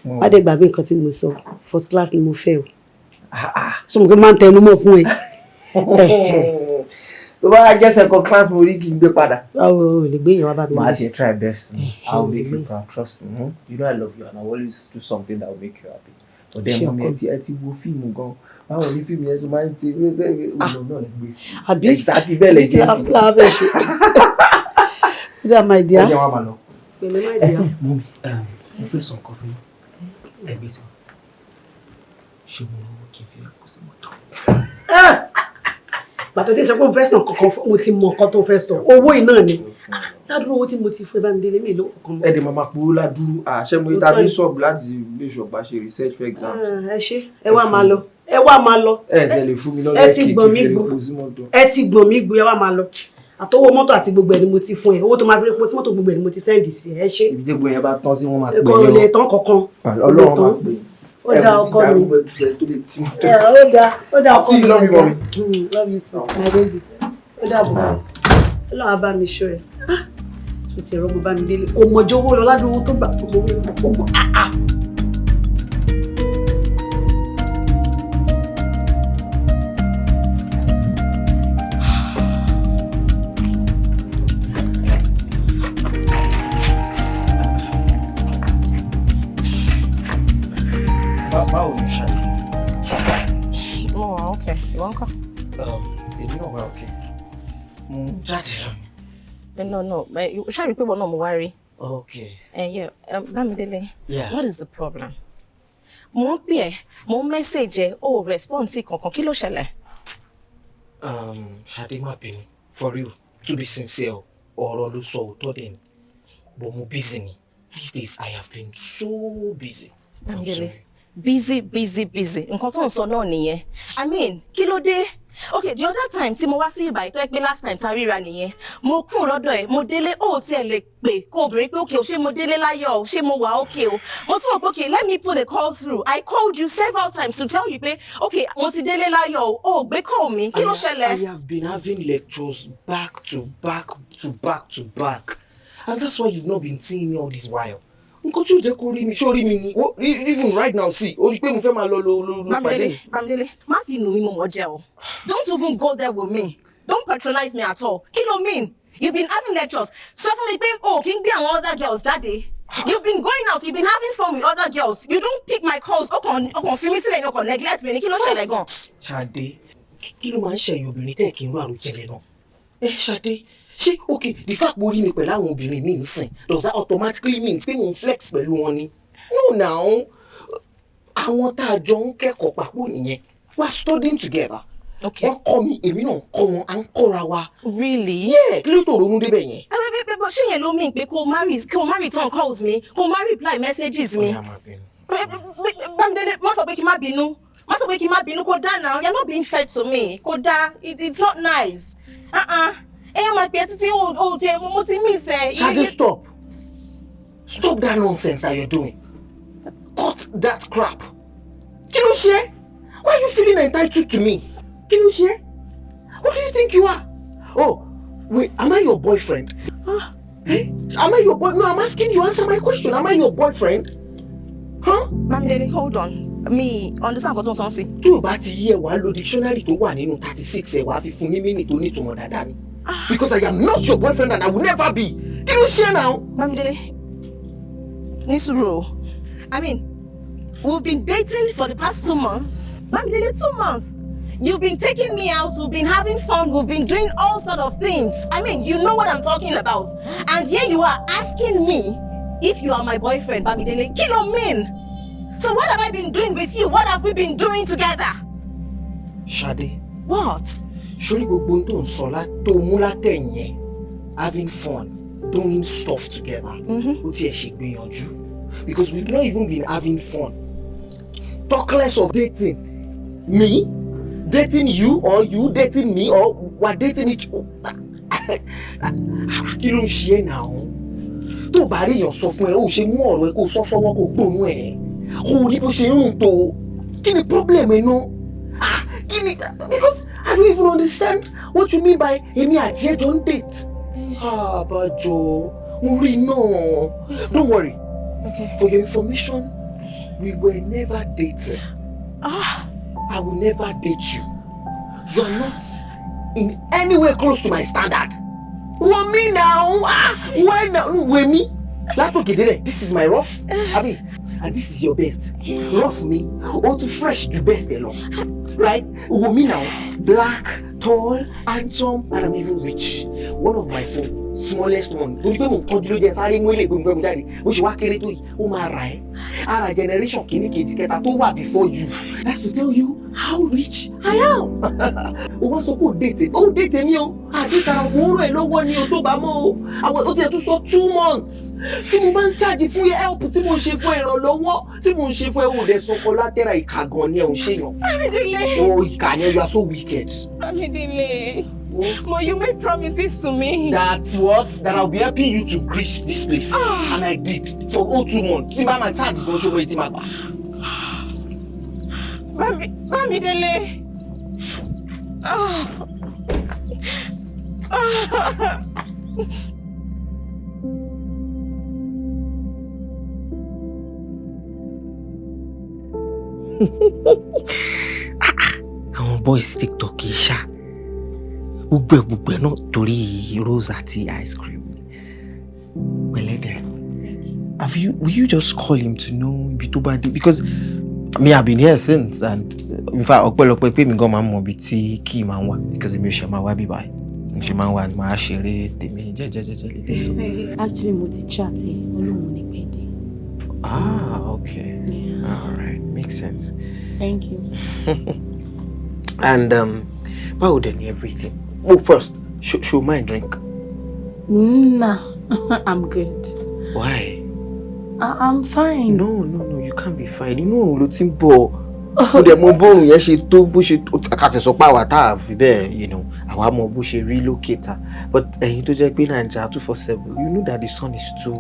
Má dẹ̀ gbàgbé nǹkan tí mo sọ. First class ni mo fẹ́ o. Ṣé mo kí n máa ń tẹnu mọ́ fún ẹ? Tó bá jẹ́ second class mo rí kí n gbé padà. Báwo o lè gbé èèyàn wá bá mi? Màá tiẹ̀ try best. I will make you Ṣé proud, trust me. You know I love you and I will always do something that will make you happy. But then Ṣé mummy, ọkọ ẹ ti wo fíìmù gan. Báwo ni fíìmù yẹn ṣe máa ń ṣe ọ̀nà náà lè gbé sí? Àbí? Exactly bẹ́ẹ̀ lè Kí jẹ́. la fẹ́ ṣe? Ó dà, my dear. Ẹ jẹ́ wá máa lọ. Pẹ̀lẹ́, my dear. Mummy, mo fẹ́ sọ nǹkan fún yín. Ẹgbẹ́ tí ṣé mo rówó kí n fi kó sí mọ́tò? Bàtà tí ń sọ pé mo fẹ́ sàn kankan fún, mo ti mọ nǹkan tó fẹ́ sọ. Owó iná ni. Ládùúgbò owó tí mo ti fún ẹ, Bámidélé, mi lówó kan mọ́. Ẹ dẹ̀ máa máa powó ládùúrú àṣẹ mo ta ní sọ́ọ̀bù láti ilé ìṣọ̀gbà ṣe research for exams. Ẹ ṣé, ẹ wá máa lọ. Ẹ wá máa lọ. Ẹ tẹ lè fún mi lọ́lọ́ Ẹ ti kí gbọ̀n mí n fi gbó. epo sí mọ́tò. Ẹ ti gbọ̀n mí gbó, ẹ wá máa lọ. Àtọwọ́ mọ́tò àti gbogbo ẹ̀ ni mo ti fún ẹ. Owó tó máa fi repo sí mọ́tò gbogbo ẹ̀ ni mo ti send sí ẹ. Ẹ ṣé. Ibi tí gbogbo yẹn bá tán sí wọ́n máa pè Kò yín o. lè tán kankan. Ọlọ́run máa pè yín. Ó dá, ọkọ mi. Ẹ Ó dá, ó dá, ọkọ See mi. you, love you, mommy. Love you too, my baby. Ó dàbọ̀. Ọlọ́run á bá mi ṣọ́ ẹ. Ah, ṣó ti ẹ̀rọ mo bá mi délé? Kò mọ̀jọ́ owó lọ ládùúgbò owó tó gbà kò mọ̀ owó kò mọ̀. Ah ah. Báwo ni ṣe? Mo wà okay. Ìwọ ńkọ́? Èmi náà wà okay. Mo ń jáde lọ. No, ṣáà rí pé wọn náà mo wá rí. Okay. Yeah, Bámidélé. Yeah. What is the problem? Mo ń pè ẹ́, mo ń message ẹ, o ò respond sí kankan, kí ló ṣẹlẹ̀? Ṣadé, má bínú, for real, to be sincere, ọ̀rọ̀ ló sọ, òótọ́ dẹ̀ ni, but mo busy ni. These days I have been so busy. I'm Bámidélé, sorry. Busy, busy, busy. Nǹkan tó ń sọ náà nìyẹn. I mean, kí ló dé? Okay, the other time tí mo wá sí ìbàyí tó yẹ pé last time ta ríra nìyẹn, mo kúrò lọ́dọ̀ ẹ̀, mo délé, ó tiẹ̀ lè pè kó obìnrin pé okay o, ṣé mo délé láyọ̀ o, ṣé mo wà okay o. Mo tún mọ̀ pé okay, let me put a call through. I called you several times to tell you pé okay, mo ti délé láyọ̀ o, o ò gbé call mi, kí ló ṣẹlẹ̀? I have been having lectures back to back to back to back, and that's why you've not been seeing me all this while. Nǹkan tí ò jẹ́ kó rí mi, ṣó rí mi ni? Even right now, see, ó rí pé mo fẹ́ máa lọ lọ lọ lọ pàdé. Bámidélé, Bámidélé, má fi nù mí, mo mọ̀ jẹ́ o. Don't even go there with me. Don't patronize me at all. Kí ló mean? You've been having lectures. Sọ fún mi pé o kì í gbé àwọn other girls jáde. You've been going out, you've been having fun with other girls. You don't pick my calls. O kàn fi mí sílẹ̀ ní, o kàn neglect mi ní, kí ló ṣẹlẹ̀ gan? Ṣadé, kí ló máa ń ṣẹ̀yìn obìnrin tẹ́ kí n rú àròjinlẹ̀ náà? Ẹ Ṣadé, ṣé okay, the fact pé o rí mi pẹ̀lú àwọn obìnrin mi ń sìn, does that automatically mean pé mò ń flex pẹ̀lú wọn ni? No now, àwọn tá a jọ ń kẹ́kọ̀ọ́ papọ̀ nìyẹn. We are studying together. Wọ́n kọ́ mi, èmi náà ń kọ́ wọn, à ń kọ́ra wa. Really? Yeah, kí ló tó ronú débẹ̀ yẹn? Ẹ ẹ ẹ, ṣé yẹn ló mean pé kó o má return calls mi, kó o má reply messages mi? Bámidélé, má sọ pé kí n má bínú. Má sọ pé kí n má bínú, kó dá now. You're not being fair to me. Kó dá, it's not nice. Uh-uh. Èèyàn máa pè é títí o tiẹ̀ mo ti miss ẹ. Ṣadé, stop. Stop that nonsense that you're doing. Cut that crap. Kí ló ṣe é? Why are you feeling entitled to me? Kí ló ṣe é? Who do you think you are? Oh, wait, am I your boyfriend? Huh? Eh? Am I your boy? No, I'm asking you, answer my question. Am I your boyfriend? Huh? Bámidélé, hold on. Mi understand nǹkan tó ń sọ sí. Tí o bá ti yí ẹ, wàá lo dictionary tó wà nínú 36 ẹ, wàá fi fún ní meaning tó nítumọ̀ dáadáa ni. Because I am not your boyfriend and I will never be. Kí ló ṣe náà? Bámidélé, ní sùúrù o. I mean, We've been dating for the past 2 months. Bamidele, 2 months. You've been taking me out, we've been having fun, we've been doing all sort of things. I mean, you know what I'm talking about. And here you are asking me if you are my boyfriend, Bamidele. Kí ló mean? So what have I been doing with you? What have we been doing together? Ṣadé. What? Sórí gbogbo ohun tó ń sọ tó mú látẹ̀yìn yẹn, having fun, doing stuff together, ó tiẹ̀ ṣe gbìyànjú, because we've not even been having fun. Talk less of dating. Me dating you or you dating me or we're dating each other. Kí ló ń ṣe ẹ́ náà? Tó bá rí èèyàn sọ fún ẹ, ó ṣe mú ọ̀rọ̀ ẹ kó sọ sọ́wọ́, kó gbóhùn ẹ̀, kó rí bó ṣe ń rùn tó. Kí ni problem ẹ náà? Ah, kí ni? Because I don't even understand what you mean by èmi àti ẹ jọ ń date. Ah, àbájọ mo rí náà. Don't worry. Okay. For your information, we were never dating. Ah. I will never date you. You are not in any way close to my standard. Wo mi now. Ah, why now? Wo mi. Látòkè délẹ̀, this is my rough, abi, and this is your best. Rough mi, ó tún fresh ju best ẹ lọ. Right? Wo mi now, black, tall, handsome, and I'm even rich. One of my phone, smallest one. Torí pé mo ń kánjú ló jẹ́ sáré mú ilé ìgbóhùn jáde. Bó ṣe wá kéré tó yìí, ó máa rà ẹ́. Ara generation kìíní, kejì, kẹta tó wà before you. That's to tell you how rich I am. O wá sọ pé ò date, ó date mi o. Àdétara mo ń ràn ẹ́ lọ́wọ́ ni o tó bá mọ́ o. Àwọn ó tiẹ̀ tún sọ 2 months tí mo máa ń charge fún help tí mo ń ṣe fún ìrànlọ́wọ́ tí mo ń ṣe fún ẹ, ò dẹ̀ sọ collateral. Ìkà gan ni ẹ, ò ń ṣèyàn. Bamidele. O ìkà ni ẹ, you are so wicked. Bamidele. But you made promises to me. That's what? That I'll be helping you to grease this place. Ah. And I did for all 2 months. Tí bá máa charge gan, ṣòwò etí máa gbà. Bamidele. Ah. Ah. Àwọn boys TikTok yìí ṣá, gbogbo ẹ̀ gbogbo ẹ̀ náà torí rose àti ice cream. Pẹ̀lẹ́dẹ̀, have you will you just call him to know ibi tó bá dé? Because me, I been here since, and in fact, ọpẹ́lọpẹ́ pé mi gan máa ń mọ ibi tí key máa ń wà, because èmi ò ṣe máa wá bí báyìí, mo ṣe máa ń wà, máa ṣeré tèmi jẹ́jẹ́jẹ́jẹ́ lélẹ̀ so. Actually, mo ti chat ẹ, Ọlọ́run ní pẹ́ dé. Ah, okay. All right, makes sense. Thank you. And báwo dẹ̀ ni everything? Oh, first, should mind drink? Nah, I'm good. Why? I'm fine. No, you can't be fine. Inú òun ló ti ń bọ̀. Ó dẹ̀ mọ bóun yẹn ṣe tó, bó ṣe kàtẹ́ sọ pé àwa tá a fi bẹ́ẹ̀, àwa mọ bó ṣe rí lókè ta. But ẹ̀yin tó jẹ́ pé Naija 247, you know that the sun is too.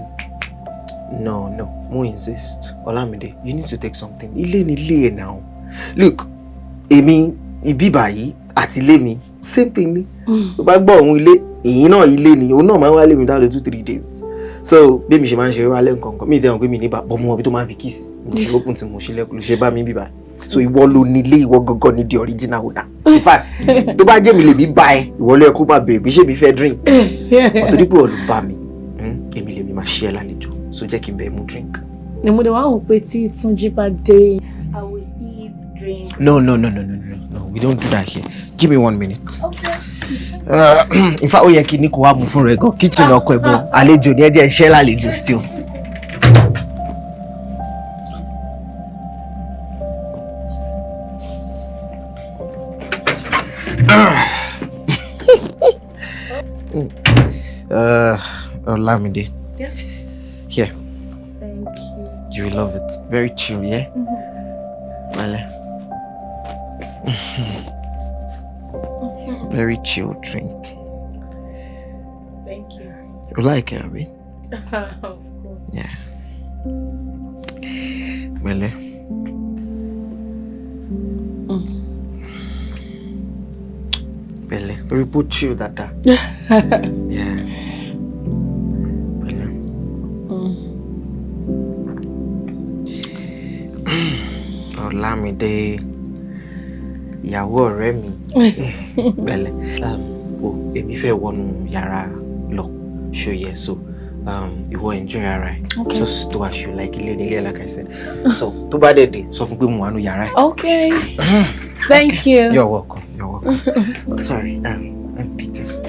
No, mo insist. Olamide, you need to take something. Ilé ni ilé ẹ̀ now. Look, èmi, ibi báyìí àti ilé mi, same thing ni. Tó bá gbọ́ òun ilé, ìyín náà ilé ni, òun náà máa ń wálé mi dáre 2-3 days. So bí mi ṣe máa ń ṣeré wálé nǹkan kan, mi ì tẹ́wọ̀n pé mi ní bá bọ́ mọ́ ibi tó máa ń fi kiss. Mo ṣe open tí mo ṣe lẹ́kùn ló ṣe bá mi bíbá. So ìwọ ló ní ilé, ìwọ gangan ní the original owner. In fact, tó bá jẹ́ mi lèmi bá ẹ, ìwọ ló yẹ kó máa béèrè bí ṣé mi fẹ́ drink. Ọ̀tọ̀ dípò ọ̀lù bá mi, èmi lèmi máa ṣe ẹ lálejò. So jẹ́ kí n bẹ̀ mú drink. Ni mo dẹ̀ wá wò pé tí Túnjí bá dé, I will eat, drink. No, we don't do that here. Give me one minute. Okay. In fact, ó yẹ kí ní kó wá mú fún rẹ gan. Kitchen ọkọ ẹ̀gbọ́n àlejò ní ẹ jẹ́ iṣẹ́ lálejò still. Olamide. Yeah. Here. Thank you. You will love it. Very chill, yeah? Mm-hmm. Well, very chill drink. Thank you. You like it, Abby? Of course. Yeah. Well, Pẹ̀lẹ́, torí bó chill dáadáa. Yeah. Pẹ̀lẹ́. Ọlámídé, ìyàwó ọ̀rẹ́ mi. Pẹ̀lẹ́. O, èmi fẹ́ wọnú yàrá lọ. Ṣòye so, Ìwọ enjoy ara ẹ. Okay. Just do as you like, ilé nílé, like I said. So tó bá dẹ̀ dé, sọ fún pé mo wà nù yàrá ẹ. Okay. Thank you. You're welcome. You're welcome. Sorry, let me pick this.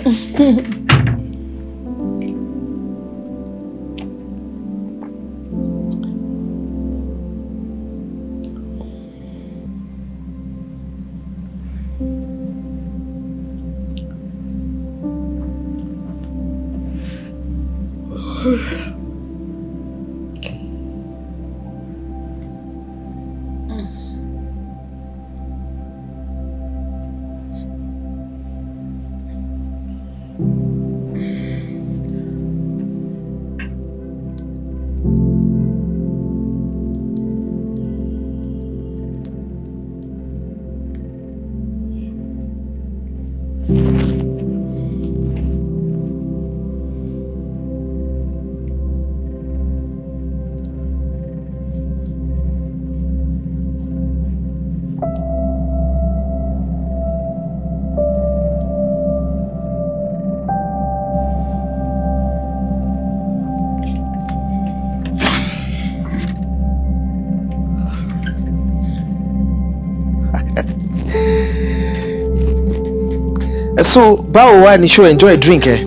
So, báwo wá ni, ṣó enjoy drink ẹ?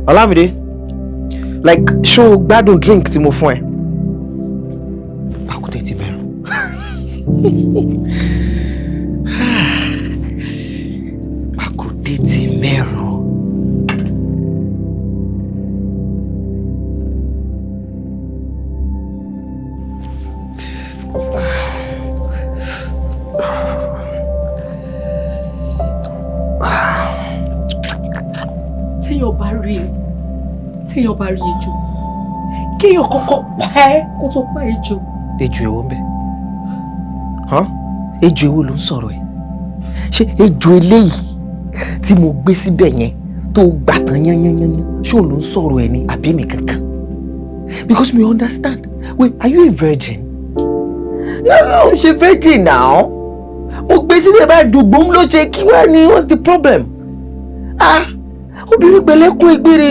Olamide, like, ṣó gbádùn drink tí mo fún ẹ? Pàkúté ti bẹ̀rù. Pàkúté ti mẹ́ràn. Téèyàn bá rí ẹ, téèyàn bá rí ejò, kéèyàn kọ́kọ́ pa ẹ́ kó tó pa ejò. Ejò èwo ń bẹ? Hàn? Ejò èwo ló ń sọ̀rọ̀ ẹ̀? Ṣé ejò eléyìí tí mo gbé síbẹ̀ yẹn tó gbà tán yányányányán, ṣé òun ló ń sọ̀rọ̀ ẹ̀ ni àbí mi kankan? Because we understand. Wait, are you a virgin? No, no, ṣe virgin now. Mo gbé síbẹ̀ báyìí, dùgbò ló ṣe kí wá ní, what's the problem? Ah! Obìnrin pẹ̀lẹ́kùn ìgbére,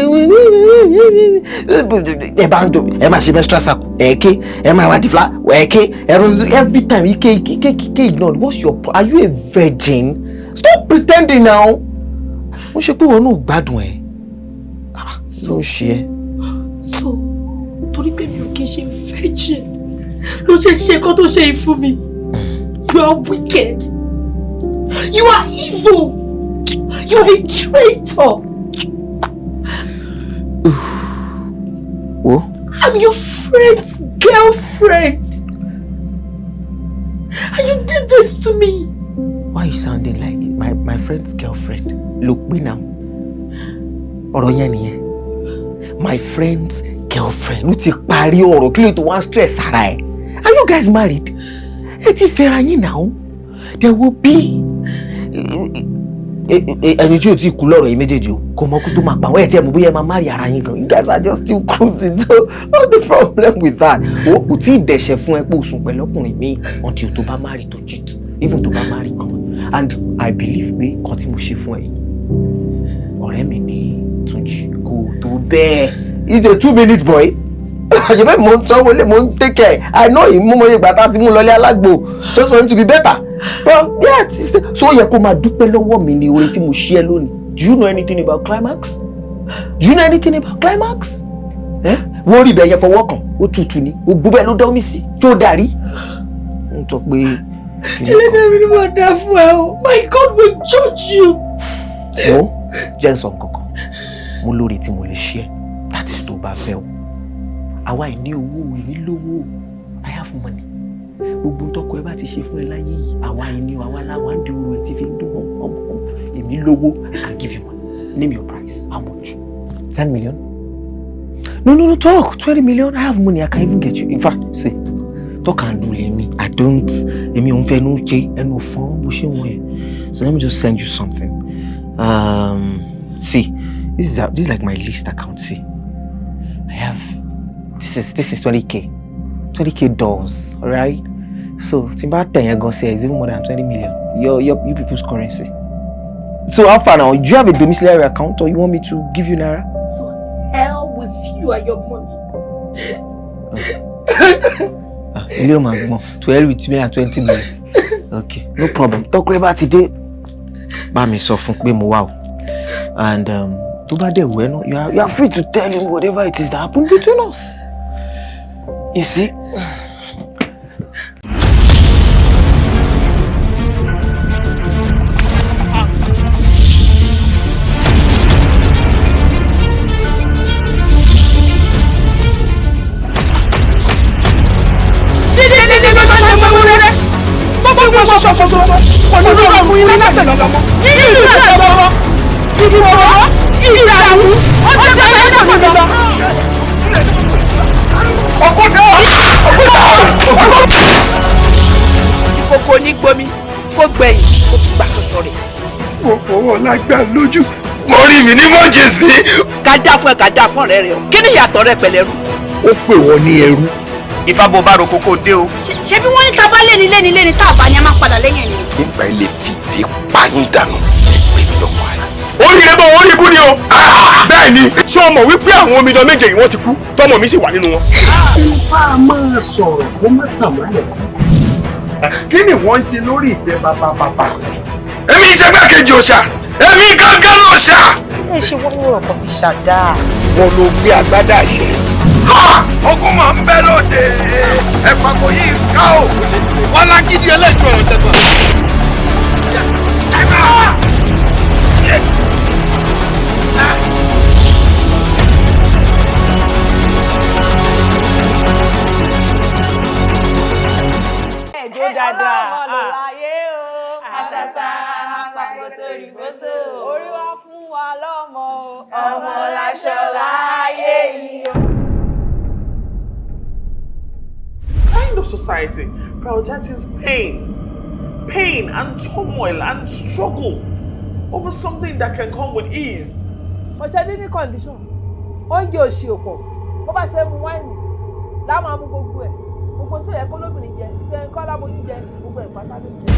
ẹ bá ń do, ẹ máa ṣe menstrual cycle, ẹ̀ẹ́ké ẹ máa wá dìfla, ẹ̀ẹ́ké, every time ike ike ike ignore. What's your pro, are you a virgin? Stop pretending now. Ó ṣe pé wọn náà gbádùn ẹ ló ń ṣe ẹ. So torí pé mi ò kí ń ṣe virgin ló ṣe ṣe nǹkan tó ṣe yìí fún mi. You are wicked, you are evil, you are a traitor. Wo? I'm your friend's girlfriend. And you did this to me. Why are you sounding like my friend's girlfriend? Look me now. Ọ̀rọ̀ yẹn nìyẹn. My friend's girlfriend. Ló ti parí ọ̀rọ̀, kí ló tó wá stress ara ẹ̀? Are you guys married? Ẹ ti fẹ́ra yín now. There will be ẹni tí o ti kú lọ́rọ̀ yìí méjèèjì o, kò mọ kó tó máa pa àwọn ẹ̀ tí ẹ̀ mọ̀ bóyá ẹ máa marry ara yín gan. You guys are just still cruising, so what's the problem with that? O kò tí ì dẹ̀ṣẹ̀ fún ẹ pé o sùn pẹ̀lú ọkùnrin mi until tó bá marry, tó cheat, even tó bá marry gan. And I believe pé kan tí mo ṣe fún ẹ yìí, ọ̀rẹ́ mi ní Túnjí, kò tó bẹ́ẹ̀. He's a 2-minute boy. Àjẹbẹ́ mò ń sanwó lé, mò ń take care. I know him, mo mọ iye ìgbà tá a ti mú lọlé alágbo just for him to be better. Well, yeah, so yẹ kó máa dúpẹ́ lọ́wọ́ mi ní oore tí mo ṣe ẹ́ lónìí. Do you know anything about climax? Do you know anything about climax? Wọ́n rí ibẹ̀ yẹn fọwọ́ kàn, ó tutù ni, ògbó bẹ́ẹ̀ ló dá omi sí, tó darí. Ń sọ pé. Ẹlẹ́dàá mi ni mo dá fún ẹ o, my God will judge you. Mo jẹ́ ń sọ nǹkan kan, mo lóore tí mo lè ṣe ẹ́, that is tó bá fẹ́ o. Àwa ìní owó, èmi lówó, I have money. Gbogbo ntọ́kọ ẹ bá ti ṣe fún ẹ láyé yìí, àwa ìní o, àwa láwa ń di oru ẹ ti fi ń dún hàn hàn. Èmi lówó, I can give you money. Name your price. How much? 10 million? No, no, no, talk. 20 million? I have money. I can even get you. In fact, see, talk and do lèmi. I don't, èmi ò ń fẹ́ ẹnu ṣe, ẹnu fọ́n bó ṣe wọ̀n yẹn. So let me just send you something. See, this is like my list account. See, I have, this is 20K. 20K dollars, all right? So, tí n bá tẹ̀ yẹn gan sí ẹ, it's even more than 20 million. Your you people's currency. So how far now? Do you have a domiciliary account or you want me to give you naira? To hell with you and your money. Ilé ò máa gbọ́n. To hell with me and 20 million. Okay, no problem. Tọ́kọ ẹ bá ti dé, bá mi sọ fún pé mo wá o. And tó bá dẹ̀ wẹ́ náà, you are free to tell him whatever it is that happened between us. You see? Tó fún wọn ṣoṣoṣoṣo kò ní lọ́wọ́ fún yín látẹ̀lọ́ lọ́mọ nínú ìlú ìṣẹ̀lẹ̀ ìfòòró ìdààmú ọjọ́ ìgbà yẹn dàgbà lọ. Òkúta, òkúta, òkúta. Ìkòkò ní gbomi kó gbẹ̀yìn kó tún gbà ṣoṣo rẹ̀. Mo fọwọ́ lágbá lójú. Mo rí mi ní mọ̀jẹ̀sí. Ká dá fún ẹ, ká dá fún ọ̀rẹ́ rẹ o, kí ni ìyàtọ̀ rẹ pẹ̀lẹ́rú? Ó pè wọ́n ní ẹrú. Ifá bó bá ro kókó dé o. Ṣé bí wọ́n ní tá bá léni léni léni, tá a bá ní, a máa padà lẹ́yìn ẹni. Nígbà ilé fìfì pààyàn dànù ẹ pè mí lọ́kọ̀ àná. Ó rí ẹbọ, ó rí ibú ni o. Bẹ́ẹ̀ ni, ṣé o mọ̀ wípé àwọn omidan méje yìí wọ́n ti kú, tọmọ mi sì wà nínú wọn? Ifá máa sọ̀rọ̀ kó má tà mọ́lẹ̀. Kí ni wọ́n ń ṣe lórí ìtẹ́ bàbá bàbá? Èmi ìṣẹ́gbẹ́ kejì òòṣà, èmi gángan lòòṣà. Ẹ ṣe wọ́n wúrọ̀ kan fi ṣàdá. Wọ́n ló gbé agbádá ṣe. Ogun máa ń bẹ lóde, ẹ̀pà kò yí ká o. Wọ́n lágídí ẹlẹ́jọ́ ọ̀rọ̀ jẹ̀gbọ́n. Ẹjọ́ dáadáa. Ọlọ́mọ ló láyé o. Àtàtà pàgọ́tò rìbótò. Orí wa fún wa lọ́mọ o. Ọmọ láṣọ láyé yìí o. Kind of society prioritizes pain, pain and turmoil and struggle over something that can come with ease? Ọ̀sẹ̀ ní ní condition, oúnjẹ òṣì òpọ̀, bó bá ṣe mu wáìnì láwọn amú gbogbo ẹ̀, gbogbo tí ò yẹ kó lóbìnrin jẹ, tí ẹ kọ́ láboyún jẹ, gbogbo ẹ̀ pátá ló jẹ.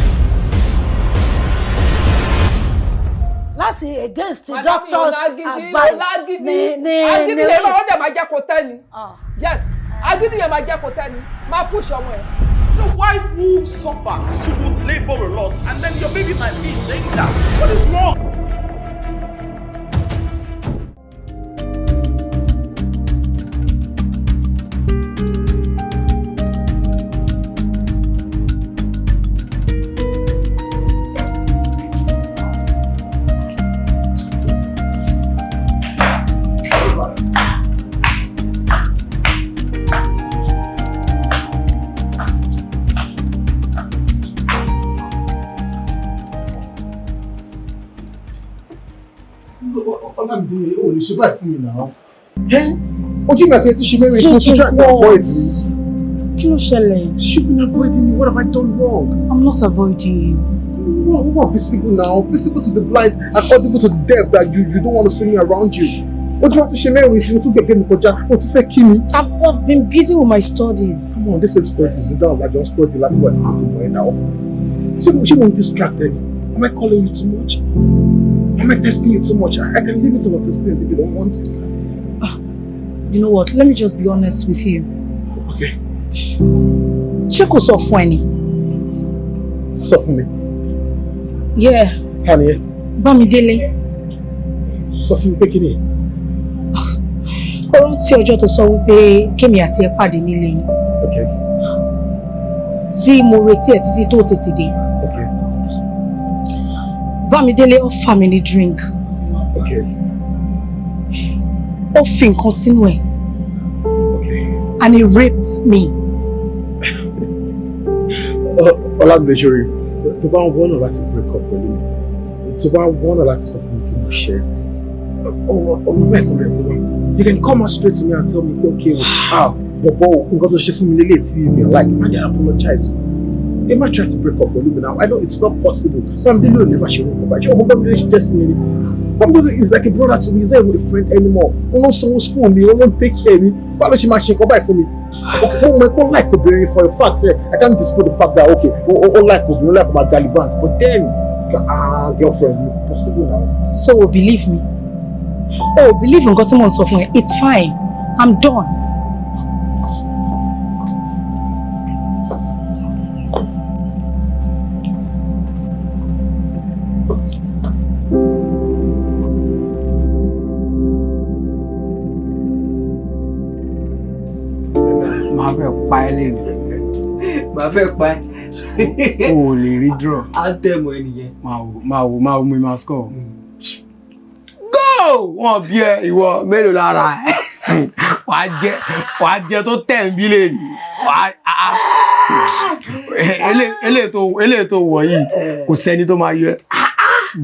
Láti against the Madam, doctor's ọlágídí, advice ọlágídí, ní agídí ní yẹn máa ó dẹ̀ máa jẹ́ kó tẹ́ ni. Yes, agídí yẹn máa jẹ́ kó tẹ́ ni, máa push ọmọ ẹ̀. The wife will suffer, she will labor a lot, and then your baby might be in danger. What is wrong? Ọlámídé, o lè ṣe báyìí fún mi náà. Ojú mi àti ẹ ti ṣe mẹ́rin sí ojú àti avoid mi. Kí ló ṣẹlẹ̀? You've been avoiding me. What have I done wrong? I'm not avoiding you. What visible now? Visible to the blind and audible to the deaf that you don't want to see me around you. Ojú wa ti ṣe mẹ́rin sí, o tún gbẹ̀gbẹ́ mi kọjá, o tún fẹ́ kí mi. I've been busy with my studies. Come on, this same studies is down like just study láti wà tí mo ti mọ̀ ẹ́ náà. Ṣé mo distracted? Am I calling you too much? Am I testing you too much? I can limit some of these things if you don't want it. You know what? Let me just be honest with you. Okay. Ṣé kò sọ fún ẹ ni? Sọ fún mi. Yeah. Ta ni ẹ? Bámidélé. Sọ fún mi pé kí ni? Ó rántí ọjọ́ tó sọ wípé kémi àti ẹ pàdé nílé yín. Okay. Tí mo retí ẹ títí tó tètè dé. Okay. Bámidélé offer mi ní drink. Okay. Ó fi nǹkan sínú ẹ̀. Okay. And he raped me. Ọlámídé, ṣorí, tó bá ń wọ́nà láti break up pẹ̀lú mi, tó bá ń wọ́nà láti sọ fún mi kí mo ṣe, ọmọ bẹ́ẹ̀ kọ́ rẹ̀ kó wá. You can come out straight to me and tell me, okay, ah, bọ̀bọ̀, nǹkan tó ṣe fún mi lélẹ̀ tí mi ò like, and then apologize. Ẹ má try to break up pẹ̀lú mi now. I know it's not possible. Bámidélé ò ní má ṣe orúkọ báyìí. Ṣé ọmọ Bámidélé ṣe jẹ́ sí mi ni? Bámidélé is like a brother to me. He's not even a friend anymore. Wọ́n ló ń sanwó school mi, wọ́n ló ń take care mi. Báwo ló ṣe máa ṣe nǹkan báyìí fún mi? Okay, mo mọ̀ pé ó like obìnrin for a fact. I can't dispute the fact that, okay, ó like obìnrin, ó like ọmọ gallivant. But then, Ah, girlfriend mi, possible now. So o believe me? O believe nǹkan tí mò ń sọ fún ẹ? It's fine. I'm done. Máa fẹ́ pa ẹ́ lẹ́nu. Màá fẹ́ pa ẹ́. O ò lè rí draw. Anthem ẹ nìyẹn. Máa wò, máa wò, máa wò, mo máa score. Go! Wọ́n bí ẹ ìwọ mélòó lára ẹ. Wàá jẹ tó tẹ̀ ń bí lè ní. Wàá eléyìí tó wọ̀ yìí kò sẹ́ni tó máa yọ ẹ́.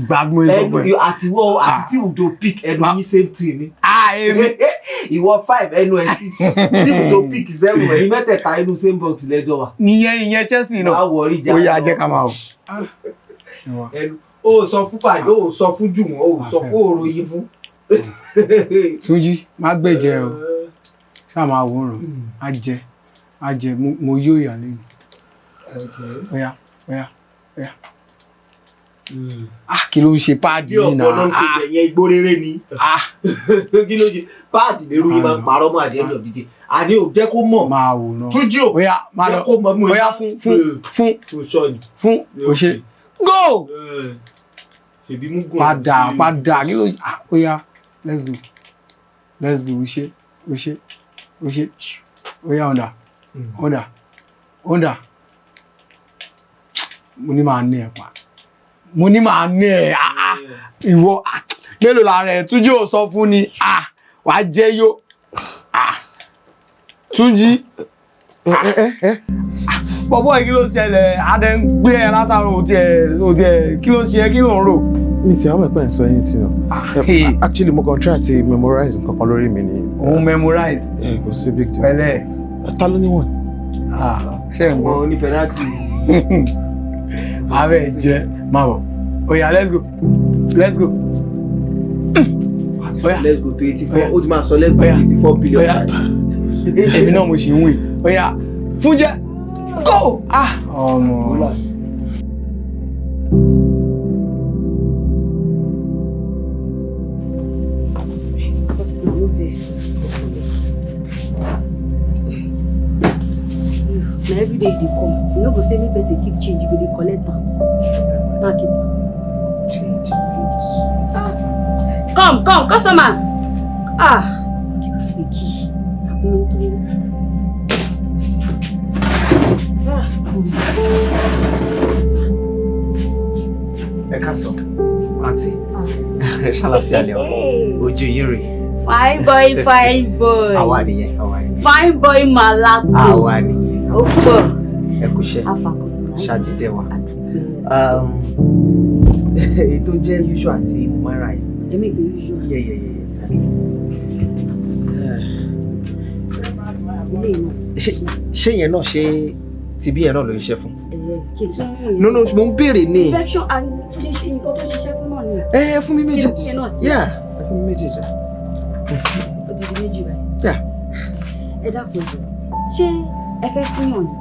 Gbà bí mo ṣe sọ fún ẹ. Ẹnu àtiwọ́ àti tí tó pick ẹnu yín same team ni. Èmi. Ìwọ 5, ẹnu ẹ 6, tí tó pick 7, ẹ̀yin mẹ́tẹ̀ẹ̀ta inú same box lẹ́jọ́ wa. Ìyẹn Chelsea náà. Má wọrí jà. Ó yá, jẹ́ ká máa wò. Ẹnu ó sọ fún pàdé, ó sọ fún Jùwọ́n, ó sọ fún òròyìn fún. Túnjí, má gbẹ̀jẹ̀ o. Ṣáà máa wòran. Á jẹ, á jẹ, mo yó ìyá lẹ́nu. Óyá, óyá, óyá. Ah, kí ló ń ṣe páàdì Bí yìí ọ̀pọ̀ ló ń náà? pè yẹn igbó rere ni. Kí ló ṣe? Páàdì lérú yìí máa ń parọ́ mọ́ àdéhùn lọ dídé. Àní ò jẹ́ kó mọ̀. Máa wòran. Túnjí o, Óyá, máa jẹ́ lọ. kó mọ̀ mú ẹ. Óyá, fún fún fún fún o ṣe. Go! Ṣèbí mú gùn. Padà, padà, kí ló ah óyá, let's go. Let's go, o ṣe, o ṣe, o ṣe. Óyá, ọ̀dà, ọ̀dà, ọ̀dà. Mo ní màá ní ẹ pa. Mo ní màá ní ẹ, ah ah. Ìwọ, ah, mélòó lára ẹ? Túnjí ò sọ fún ni, ah, wàá jẹ́ yó. Ah, Túnjí. Bọ̀bọ̀ yìí, kí ló ṣẹlẹ̀? Adé ń gbé ẹ látàrọ òtí ẹ̀ òtí ẹ̀, kí ló ṣe ẹ́, kí ló ń rò? Mi ti àwọn ẹ̀pẹ́ ń sọ yín tí nà. Actually, mo kàn try to memorize nǹkan kan lórí mi ni. Òun memorize. Ẹ kò sí big deal. Pẹ̀lẹ́. Ta ló ní wọ̀n? Ah, ṣé ń gbọ́? Wọ́n ní penalty. Abẹ́ jẹ́, máa bọ̀. Oya, let's go. Let's go. Oya. Let's go to 84. Ó ti máa sọ let's go to 84 billion times. Èmi náà mo ṣì ń win. Oya, Fúnjẹ́, go! Ah, ọmọ. Customer, no vex. You, na everyday you dey come. You no go say make person keep change, you go dey collect am. Ma keep am. Change. Ah. Come, come, customer. Ah, the key. Ah. Ẹ káàsán, àǹtí. Ṣàlàfíà lẹ wà. Ojú yín rè. Fine boy, fine boy. Àwa nìyẹn, àwa nìyẹn. Fine boy malato. Àwa nìyẹn. Ó pọ̀. Ẹ kúṣẹ́. Afa customer. Ṣàjídé wa. Èyí tó jẹ́ usual àti mo máa ń ra yìí. Èmi ìgbé usual. Yeah, exactly. Ilé iná. Ṣé yẹn náà, ṣé tibí yẹn náà ló ń ṣe fún? Kì í tún mú yẹn. No, mo ń béèrè ní. Infection and kì í ṣe nǹkan tó ṣiṣẹ́ fún náà ni. Ẹ fún mi méjèèjì. Kí n mú yẹn náà sí. Yeah, ẹ fún mi méjèèjì. Ó ti di méjì báyìí. Yeah. Ẹ dákun, ẹjọ, ṣé ẹ fẹ́ fún yàn ni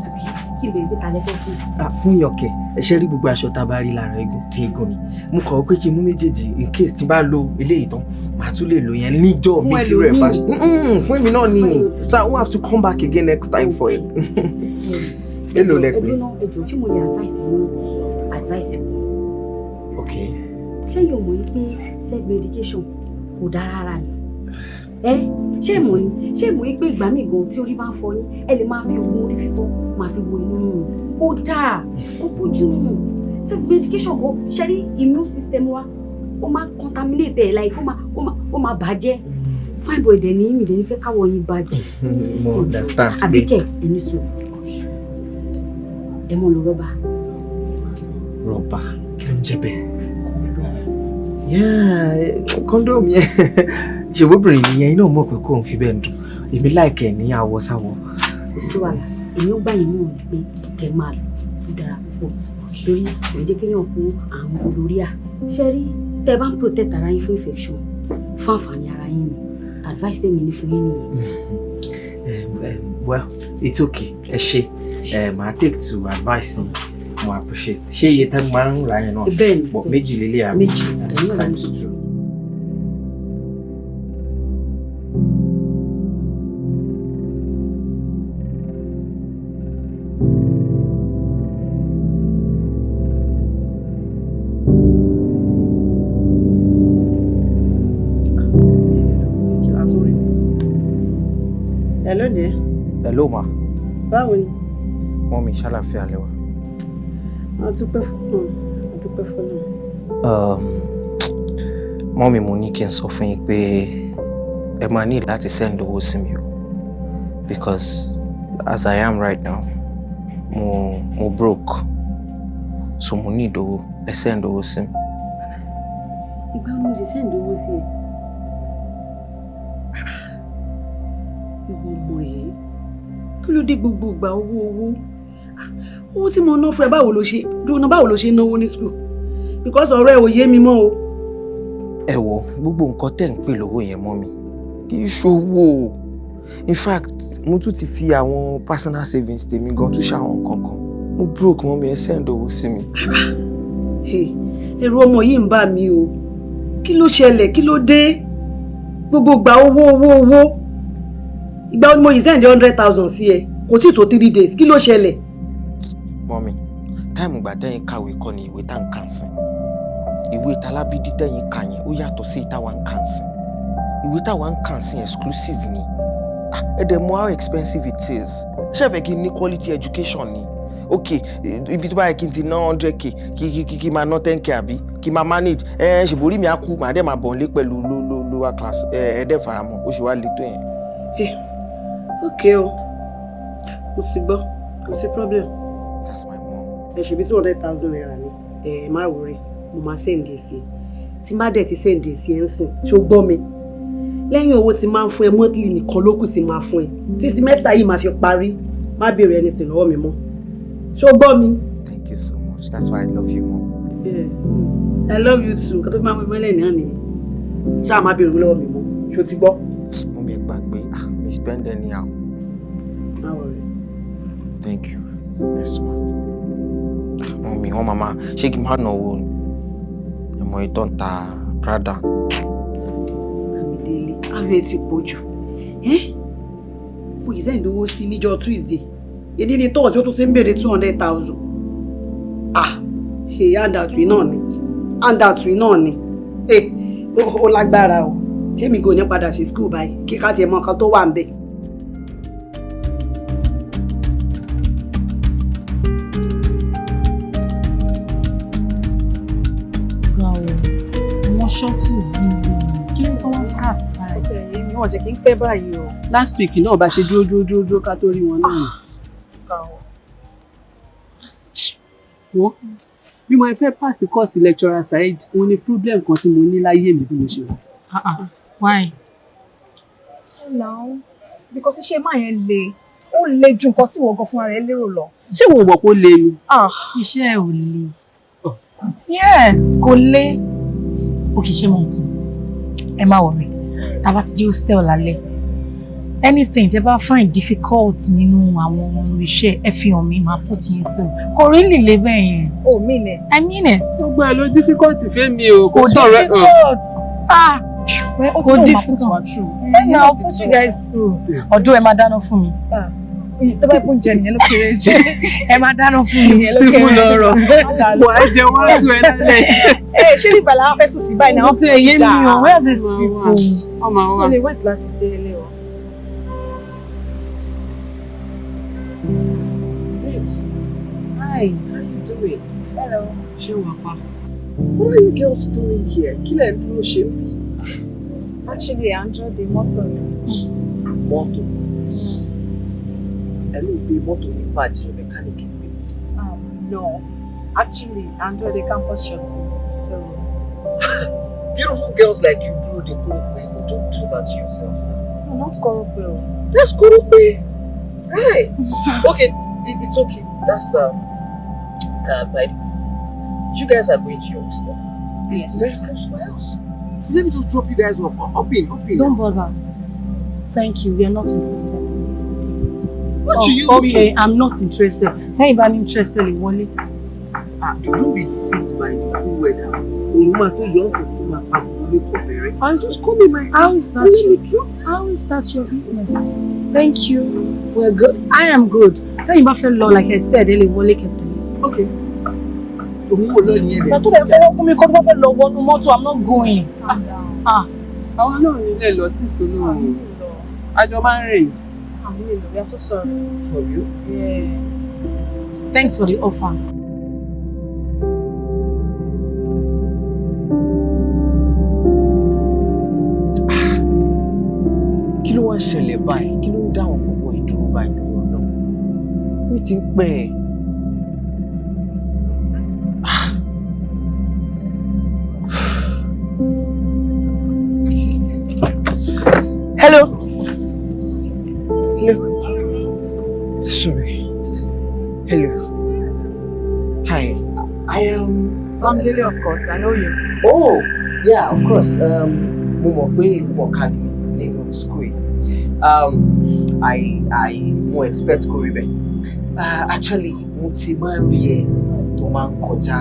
àbí kí n bèrè pé ta lẹ fẹ́ fún? Ah, fún yànkẹ. Ẹ ṣe rí gbogbo aṣọ tá a bá rí lára eégún tí eégún ni mo kọ̀ pé kí n mú méjèèjì in case tí n bá lo eléyìí tán, màá tún lè lo yẹn níjọ́ Fún mi tí rẹ̀ bá ẹlòmíì. Fún èmi náà ni, so I won't have to come back again next time for it. Èló lẹ Ẹ pé? dúró, ẹ jọ̀ọ́, ṣé mo lè advice yín advice kan? Okay. Ṣé yóò mọ̀ yín pé self medication kò dáa rárá ni? Ẹ ṣé mọ̀ ni, ṣé mọ̀ yín pé ìgbà míì gan tí orí bá ń fọ yín, ẹ lè máa fi oògùn orí fífọ́ máa fi wo inú rúnrun? Kó dáa, kó bójú mu. Self medication kò ṣe rí immune system wa, ó máa ń contaminate ẹ̀, like ó máa bàjẹ́. Fine boy dẹ̀ ní mi dẹ̀ ní fẹ́ káwọ́ yín bàjẹ́. Mo understand. Àbíkẹ́, ẹni sùn, ẹ mọ̀ lọ rọ́bà. Rọ́bà? Kí ló ń jẹ́ bẹ́ẹ̀? Yeah, condom yẹn, ṣèbóbìnrin yẹn iná mọ̀ pé kò ń fi bẹ́ẹ̀ dùn èmi láìkẹ́ ní àwọ̀ sáwọ̀. Kò sí wàhálà, èmi ó gbà yín mọ̀ ní pé kẹ́ máa lò ó, dára púpọ̀ torí kò ní jẹ́ kéèyàn kó àrùn gonorrhea. Ṣé rí, tẹ́ ẹ bá ń protect ara yín fún infection, fún àǹfààní ara yín ni. Advice tèmi ní fún yín nìyẹn. Well, it's okay, ẹ ṣe, màá take to advice yín. Mo appreciate. Ṣé iye tẹ́ máa ń ra yẹn náà? Bẹ́ẹ̀ni. But méjì lélẹ̀ àbí? Méjì. At times two. Hello dear. Hello ma. Báwo ni? Mọ́mí, ṣàlàáfíà lẹ wà? A dúpẹ́ fọ́lọ́run, a dúpẹ́ fọ́lọ́run. Mọ́mí, mo ní kí n sọ fún yín pé ẹ máa ní láti send owó sí mi o, because as I am right now, mo broke, so mo need owó, ẹ send owó sí mi. Ìgbà wo ni mo ṣe send owó sí ẹ? Ìwọ ọmọ yìí, kí ló dé gbogbo ìgbà owó owó? Owó tí mo ná fún ẹ, báwo ló ṣe dúró, báwo ló ṣe náwó ní school? Because ọ̀rọ̀ ẹ ò yé mi mọ́ o. Ẹ wo gbogbo nǹkan tẹ́ ń pè lówó yẹn mọ́ mi, kì í ṣòwò. In fact, mo tún ti fi àwọn personal savings tèmi gan tún ṣàwọn nǹkan kan. Mo broke mọ́ mi, ẹ send owó sí mi. Ẹ̀rù ọmọ yìí ń bà mí o. Kí ló ṣẹlẹ̀? Kí ló dé? Gbogbo ìgbà owó owó owó. Ìgbà wo ni mo yìí send 100,000 sí ẹ? Kò tí ì tó 3 days. Kí ló ṣẹlẹ̀? Mọ́mi, time ìgbà tẹ́yìn kàwé kọ́ ni ìwé tá ń kà ń sìn. Ìwé talábídí tẹ́yìn kà yẹn ó yàtọ̀ sí ìtawà ń kà ń sìn. Ìwé táwa ń kà ń sìn exclusive ni. Ẹ dẹ̀ mọ̀ how expensive it is. Ṣé ẹ fẹ́ kí n ní quality education ni? Ok, ibi tó bá yẹ kí n ti ná 100K, kí máa ná 10K àbí kí máa manage ẹ ṣèbórí mi á kú, màá dẹ̀ máa bọ̀ nílé pẹ̀lú lower class. Ẹ dẹ̀ faramọ́, ó ṣe wá le tó yẹn. Ok o, mo ti gbọ́, kò sí problem. That's my mom. Ẹ ṣe bí ₦200,000 ni, ẹ má worry, mo máa send ẹ sí. Tí n bá dẹ̀ ti send ẹ sí ẹ ń sìn, ṣó gbọ́ mi? Lẹ́yìn owó tí máa ń fún ẹ monthly nìkan lókù tí máa fún ẹ. Tí semester yìí máa fi parí, má béèrè anything lọ́wọ́ mi mọ́. Ṣó gbọ́ mi? Thank you so much. That's why I love you, mom. Yeah. I love you too. Nǹkan tó fi máa ń mú mi mọ́lẹ̀ náà nìyẹn. Ṣáà má béèrè lọ́wọ́ mi mọ́. Ṣó ti gbọ́? Mummy, ẹ gbàgbé, mi spend anyhow. Má worry. Thank you. Yes, ma. Mummy, wọ́n máa ṣé kí n má náwó ni? Ẹ̀mọ ìtọ́ ń ta Prada. Bámidélé, ayọ̀ ẹ ti pọ̀ jù. Mo yìí send owó sí níjọ́ Tuesday. Èdè ni Thursday, ó tún ti ń béèrè 200,000. Ah, ṣe handout yìí náà ni. Handout yìí náà ni. Ó lágbára o. Ṣé mi kò ní padà sí school báyìí? Kí ká tiẹ̀ mọ nǹkan tó wà ń bẹ̀. Ga o, àwọn shuttles yìí lè mú kí ló tó wọ́n scarce báyìí. Ó ti ẹ̀yẹ mi, wọ́n jẹ́ kí n pẹ́ báyìí o. Last week náà bá ṣe dúró dúró dúró dúró ká tó rí wọn náà. Wo bí mo fẹ́ pass course lecturer Saheed, òun ni problem kan tí mo ní láyé mi bí mo ṣe wà. Why? Now, because iṣẹ́ máa yẹn le, ó le ju nǹkan tí wọ́n gan fúnra rẹ̀ lérò lọ. Ṣé wo mọ̀ pé ó le ni? Iṣẹ́ ò le. Yes, kò le. Ó kì í ṣe mọ nǹkan. Ẹ má worry. Tá a bá ti dé hostel lálẹ́, anything tẹ́ bá find difficult nínú àwọn iṣẹ́, ẹ fi hàn mí, máa put yín through. Kò really le bẹ́ẹ̀ yẹn. Oh, mean it. I mean it. Gbogbo ẹ̀ ló difficult fẹ́mi o. Kò difficult. Ah, Kò kò difficult. Then I'll put you guys through. Ọ̀dọ́ ẹ máa dáná fún mi. Tó bá kún jẹ nìyẹn ló kéré jù. Ẹ máa dáná fún mi. Ìyẹn ló Tí kéré mo lọ rọ, wà á jẹ wọ́n á sùn ẹ lálẹ́. Ẹ ṣé nígbà làwọn fẹ́ sùn sí báyìí náà? Ó ti ẹ̀yẹ́ mi o, where are these people? Ọmọ wa. Mo lè wait láti dé ilé o. Babes, hi, how you doing? Hello. Ṣé wàá pa? What are you girls doing here? Kí lẹ̀ ń dúró ṣe ń bí? Actually, à ń dúró de mọ́tò ni. Mọ́tò. Ẹ̀mí gbé mọ́tò yìí bàjẹ́, mẹkáníìkì gbé. No, actually, à ń dúró de campus shuttle. So, Beautiful girls like you dúró de kórópè. You don't do that to yourself. No, not kórópè o. That's kórópè. Right. Okay, it's okay. That's by the you guys are going to your hostel. Yes. Very close to my house. So let me just drop you guys off. Up in, up in. Don't bother. Thank you. We are not interested. What do you Okay, mean? I'm not interested. Tẹ́yìn bá ní interested lè wọlé. Ah, don't be deceived by the cool weather. Òun máa tó yọ ọ̀sẹ̀ tó máa pa gbogbo makeup rẹ̀. Just come in my How is that your, how is that your business? Thank you. We're good. I am good. Tẹ́yìn bá fẹ́ lọ, like I said, ẹ lè wọlé kẹtẹ̀lé. Okay. Òun wò lọ nìyẹn. Ìgbà tó dẹ̀ fọwọ́ kún mi kọ́ tó bá fẹ́ lọ wọnú mọ́tò, I'm not going. Ah. Àwọn náà nílẹ̀ lọ sí ìsòlù àjọ máa ń rìn. We are so sorry. For you? Yeah. Thanks for the offer. Kí ló wá ń ṣẹlẹ̀ báyìí? Kí ló ń dá àwọn pọ̀pọ̀ ìdúró báyìí lórí ọ̀nà? Mi ti ń pẹ́ ẹ̀. Hello. Hello. Sorry. Hello. Hi. I am. Bámidélé, of course, I know you. Oh, yeah, of course. Mo mọ̀ pé ìlú mọ̀ọ́ká ni nínú school yìí. I mo expect kó rí bẹ́ẹ̀. Actually, mo ti máa ń rí ẹ tó máa ń kọjá,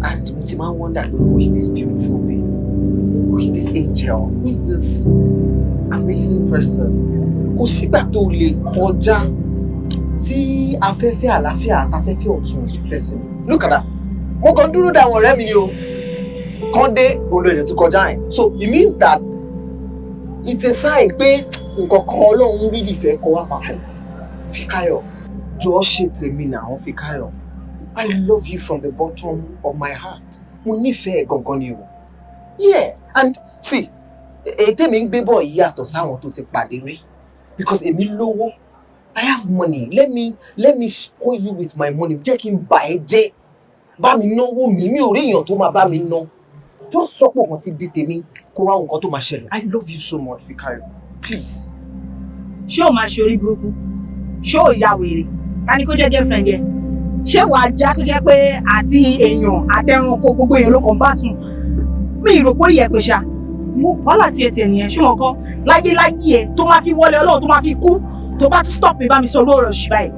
and mo ti máa ń wonder pé who is this beautiful babe? Who is this angel? Who is this amazing person? Kò sígbà tó lè kọjá tí afẹ́fẹ́ àlàáfíà àtafẹ́fẹ́ ọ̀tun ò fẹ́ sí mi. Look at that. Mo kàn dúró de àwọn ọ̀rẹ́ mi ni o. Kán dé olóyè tó kọjá yẹn. So it means that it's a sign pé nǹkan kan Ọlọ́run really fẹ́ kó wá papọ̀. Fikayo, jọ̀ọ́ ṣe tèmi náà, Fikayo. I love you from the bottom of my heart. Mo nífẹ̀ẹ́ gangan ni o. Yeah, and see, èyí tèmi ń gbé bọ̀ yìí yàtọ̀ sáwọn tó ti pàdé rí because èmi lówó. I have money. Let me spoil you with my money. Jẹ́ kí n bà ẹ́ jẹ́. Bá mi náwó mi, mi ò rí èèyàn tó máa bá mi ná. Just sọ pé nǹkan ti di tèmi kó wá nǹkan tó máa ṣẹlẹ̀. I love you so much, Fikayo. Please. Ṣé o máa ṣe orí burúkú? Ṣé o ya wèrè? Ta ni kó jẹ́ girlfriend yẹn? Ṣé wàá já tó jẹ́ pé àti èèyàn àtẹranko gbogbo èèyàn ló kàn bá sùn? Mi ì rò pé yẹ pé ṣá. Wàhálà tiẹ̀ tiẹ̀ nìyẹn, ṣé wọn kọ́? Láyé láyé ẹ̀ tó máa fi wọlé Ọlọ́run tó máa fi kú tó bá tún stop mi bá mi sọ olóòrò ṣì báyìí.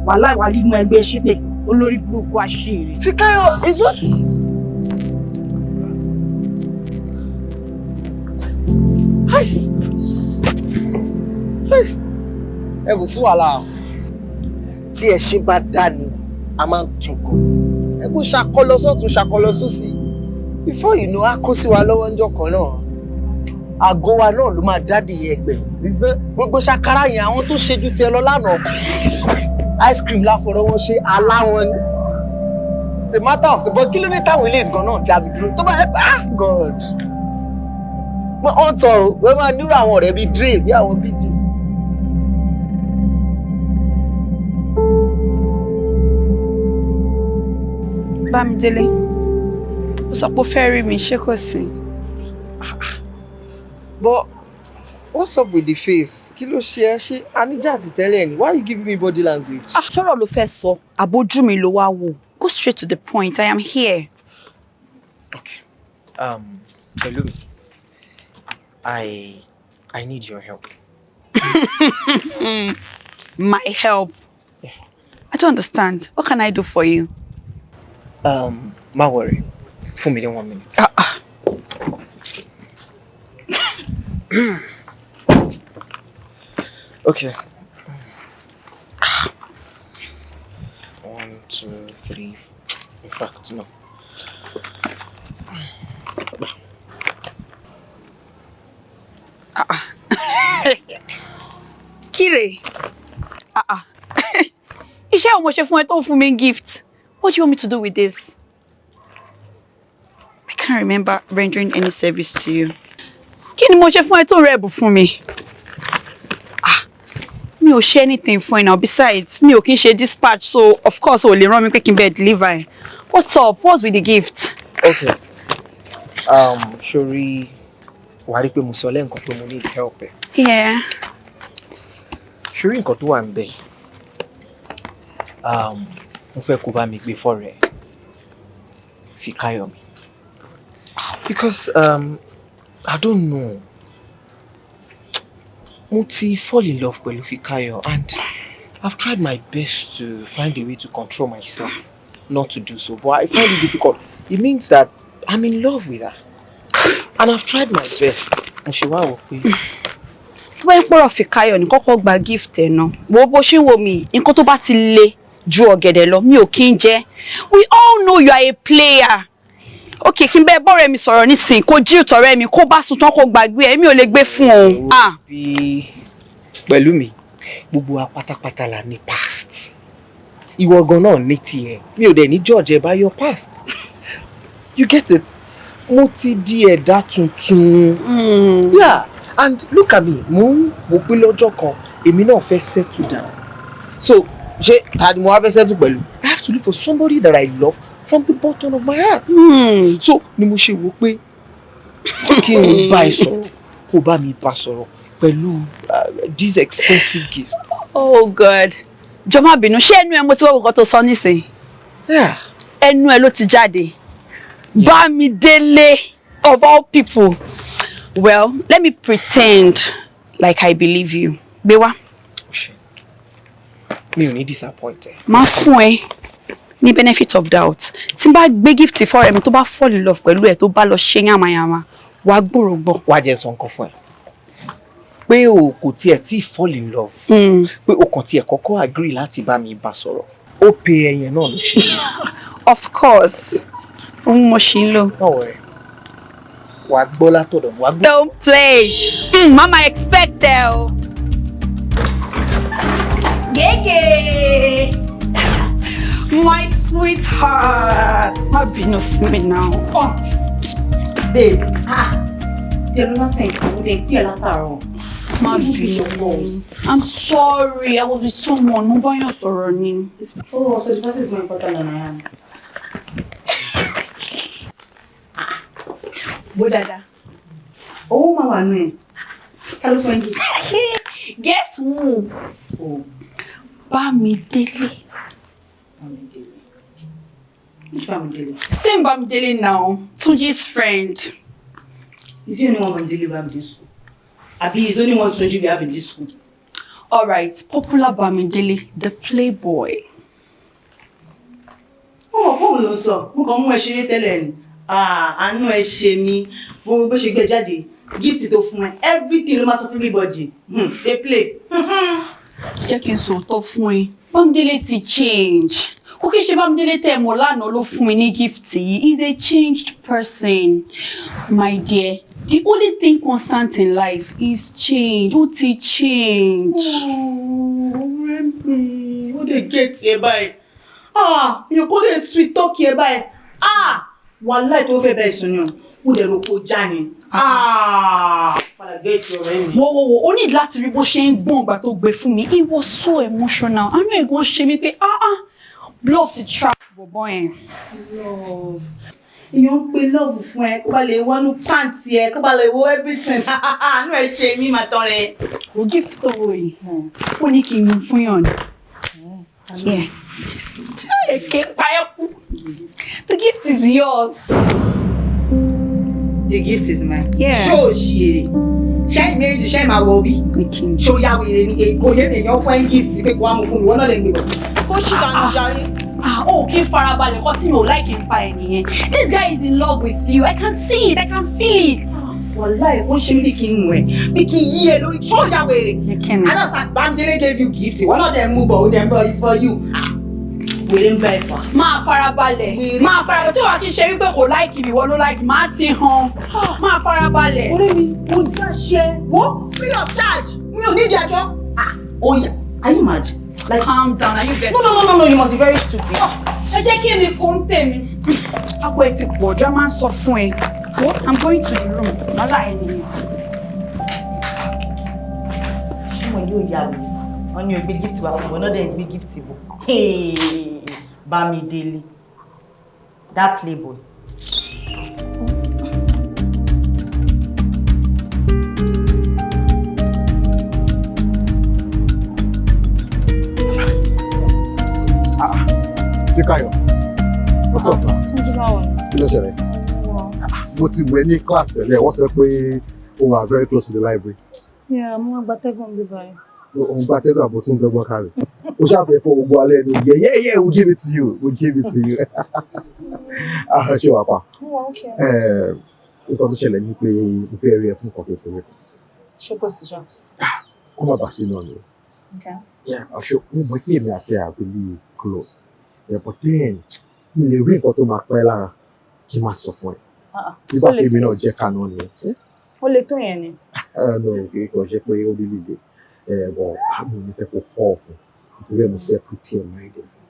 Wàhálà ìwà límú ẹgbẹ́ ṣípè olórí burúkú àṣírí. Fikayo, is what? Hi. Hi. Ẹ kò sí wàhálà o. Tí ẹṣin bá dá ni, a máa ń tún kọ. Ẹ kò ṣàkọlọ sọ́tún ṣàkọlọ sósì. Before you know, a kó sí wa lọ́wọ́ ńjọ́ kan náà. Àgọ́ wa náà ló máa dádì ẹgbẹ̀. Gbogbo ṣàkárá yẹn àwọn tó ṣe ju tiẹ̀ lọ lánàá. Ice cream láfọ̀rọ̀ wọn ṣe aláwọn ni. It's a matter of the but kí ló dé táwọn ilé nǹkan náà já mi dúró tó bá ẹ ah God. Wọ́n tọrọ wọ́n máa nírò àwọn ọ̀rẹ́ bíi Dre bí àwọn bíi Dre. Bámidélé, ó sọ pé ó fẹ́ rí mi, ṣé kò sí? But what's up with the face? Kí ló ṣe ẹ́? Ṣé Anija àti tẹ́lẹ̀ ni? Why are you giving me body language? Ah, ṣọ́rọ̀ ló fẹ́ sọ, àbójú mi ló wá wò. Go straight to the point, I am here. Pelumi, I need your help. My help? Yeah. I don't understand. What can I do for you? Má worry. Fún mi ní 1 minute. Ah, ah. Okay. One, two, three. In fact, no. Ah, ah. Kire. Ah, ah. Iṣẹ́ wo mo ṣe fún ẹ tó ń fún mi gift? What do you want me to do with this? I can't remember rendering any service to you. Kí ni mo ṣe fún ẹ tó rẹ̀ bù fún mi? Ah, mi ò ṣe anything fún ẹ now. Besides, mi ò kí ń ṣe dispatch, so of course o lè rán mi pé kí n bẹ́ẹ̀ deliver ẹ. What's up? What's with the gift? Okay. Sorry, wàá rí pé mo sọ lẹ́ǹkan pé mo need help ẹ. Yeah. Sorry, nǹkan tó wà ń bẹ̀. Mo fẹ́ kó bá mi gbé fọ́rẹ̀ Fikayomi. Because I don't know. Mo ti fall in love pẹ̀lú Fikayo and I've tried my best to find a way to control myself. not to do so, but I find it difficult. It means that I'm in love with her and I've tried my best. Mo ṣe wá wò pé Tó bá yẹ pọ̀rọ̀ Fikayo ní kọ́kọ́ gba gift ẹ̀ náà, wo bó ṣe ń wo mi, nǹkan tó bá ti le ju ọ̀gẹ̀dẹ̀ lọ, mi ò kí ń jẹ. We all know you are a player. Okay, kí n bẹ́ẹ̀ bọ́ọ̀rẹ́ mi sọ̀rọ̀ nísìnyí, kó jí ìtọ̀rẹ́ mi, kó bá sùn tán, kó gbàgbé ẹ̀, mi ò lè gbé fún òun. Ah. Bí pẹ̀lú mi, gbogbo wa pátápátá la ní past. Ìwọ gan náà ní tiẹ̀. Mi ò dẹ̀ ní judge ẹ by your past. You get it? Mo ti di ẹ̀dá tuntun. Yeah, and look at me, mo ń wò pé lọ́jọ́ kan èmi náà fẹ́ settle down. So ṣé ta ni mo wá fẹ́ settle pẹ̀lú? I have to look for somebody that I love from the bottom of my heart. So ni mo ṣe wò pé kí n bá ẹ sọ̀rọ̀, kó bá mi bá sọ̀rọ̀ pẹ̀lú this expensive gift. Oh God, jọ̀ọ́ má bínú, ṣé ẹnu ẹ mo ti wọ́n nǹkan tó sọ nísìn? Ẹnu ẹ ló ti jáde. Bámidélé of all people. Well, let me pretend like I believe you. Gbé wá. Mi ò ní disappoint ẹ. Máa fún ẹ ní benefit of doubt. Tí n bá gbé gift fọ́rẹ́ mi, tó bá fall in love pẹ̀lú ẹ, tó bá lọ ṣe yàmàyàmà, wàá gbòòrò gbọ́. Wá jẹ́ sọ nǹkan fún ẹ pé o kò tiẹ̀ tí fall in love, pé o kàn tiẹ̀ kọ́kọ́ agree láti bá mi bá sọ̀rọ̀, ó pe ẹyẹn náà ló ṣe. Of course, òun mo ṣì ń lò. Báwo rẹ wàá gbọ́ látọ̀dọ̀ mi, wàá gbọ́. Don't play. Mama expect ẹ o. Gègé, my sweetheart, má bínú sí mi now. Oh. Babe, ah, jẹ́ ló látẹ̀ ìkàwé dé pí ẹ̀ látàárọ̀. Má bínú. I'm sorry, I was with someone. Mo bá yàn sọ̀rọ̀ ni. Oh, so the person is more important than I am. Bó dáadáa. Owó máa wà nù ẹ̀. Ká ló fún ẹ? Guess who? Bámidélé. Which Bámidélé? Same Bámidélé now. Tunji's friend. Is he only one Bámidélé we have in this school? Abi is only one Tunji we have in this school? All right, popular Bámidélé, the playboy. Mo mọ̀ fóun ló ń sọ, mo kàn mú ẹ ṣeré tẹ́lẹ̀ ni. Ah, àánú ẹ ṣe mí, bó bó ṣe gbé jáde, gift tó fún ẹ, everything ló máa sọ fún everybody. Dey play. Jẹ́ kí n sòótọ́ fún ẹ, Bámidélé ti change. Kò kí ṣe Bámidélé tẹ́ ẹ mọ̀ lánàá ló fún mi ní gift yìí. He's a changed person. My dear, the only thing constant in life is change. Ó ti change. Ọ̀rẹ́ mi, ó lè get ẹ báyìí. Ah, èèyàn kò lè sweet talk ẹ báyìí. Ah, wàhálà tó fẹ́ bẹ́ẹ̀ sùn ni o, ó lè rò kó já ni. Ah, padà get ọ̀rẹ́ mi. Wo wo wo, o ní láti rí bó ṣe ń gbọ̀n ìgbà tó gbé fún mi. He was so emotional. Àánú ẹ̀gbọ́n ṣe mí pé ah ah, love to trap bọ̀bọ̀ yẹn. Love. Èèyàn ń pe love fún ẹ kó bá lè wọnú pàǹtí ẹ, kó bá lè wo everything. Àánú ẹ ṣe mí, màá tán rẹ. O gift tó wò yìí, ó ní kí n mú fún yàn ni. Yeah. Èké payọ́kú. The gift is yours. The gift is mine. Yeah. Ṣé o ṣì èrè? Ṣẹ́yìn méjì ṣẹ́yìn máa wọ bí? Ṣé o yá wèrè ni? Èkó yé mi, èèyàn fún ẹ́ gift pé kó wá mú fún mi, wọ́n náà lè gbé bọ̀. Kó ṣì dànù jàre. Ah, oh, kí n farabalẹ̀ kọ́ tí mi ò like n pa ẹ̀ nìyẹn. This guy is in love with you. I can see it. I can feel it. Wàláì, ó ṣe mí bí kí n nù ẹ́, bí kí n yí ẹ lórí. Ṣé o yá wèrè? I know say Bámidélé gave you gift. Wọ́n náà dẹ̀ mú bọ̀, ó dẹ̀ ń bọ̀, it's for you. Ah, wèrè ń bá ẹ fà. Máa farabalẹ̀. Máa farabalẹ̀. Tí wàá kí n ṣe wípé kò like mi, ìwọ ló like, máa ti hàn. Máa farabalẹ̀. Ọ̀rẹ́ mi, mo dáṣẹ́. Wo free of charge. Mi ò ní ìdí àjọ. Ah, oh yeah. Are you mad? Like, calm down. Are you getting? No, no, no, no, no, you must be very stupid. Ẹ jẹ́ kí èmi kó ń tèmi. Akọ ẹ ti pọ̀ jù, a máa ń sọ fún ẹ. Wo, I'm going to the room. Lọ́la ẹ nìyẹn. Ṣé mo yóò yá mi? Wọ́n ní o gbé gift wá fún mi, wọ́n náà dẹ̀ ń gbé gift bọ̀. Bámidélé, that playboy. Fikayo, what's up now? Túnjí, báwo ni? Kí ló ṣẹlẹ̀? Mo ti wẹ̀ ní class tẹ́lẹ̀, wọ́n sọ pé o wà very close to the library. Yeah, mo wá gbatẹ́gùn bí báyìí. Òun gba tẹ́gùn àbò tí ń dọ́gbọ́n kárẹ̀. O ṣàfẹ́ fún gbogbo alẹ́ ni. Yeah, we'll give it to you. We'll give it to you. Ah, ṣé wàá pa? Okay. Nǹkan tó ṣẹlẹ̀ ni pé mo fẹ́ rí ẹ fún nǹkan kékeré. Ṣé kò sí ṣá? Kó má bàa sí náà ni. Okay. Yeah, aṣọ mo mọ̀ pé èmi àti ẹ̀ are really close. Yeah, but then mi lè rí nǹkan tó máa pẹ́ lára kí n má sọ fún ẹ. Nígbà tí èmi náà jẹ́ kaná ni. Ó le tó yẹn ni. No, kì í kàn ṣe pé ó rí líle. But àmì mi fẹ́ kó fọ́ fún. Nítorí ẹ̀ mo fẹ́ prepare mind ẹ̀ fún.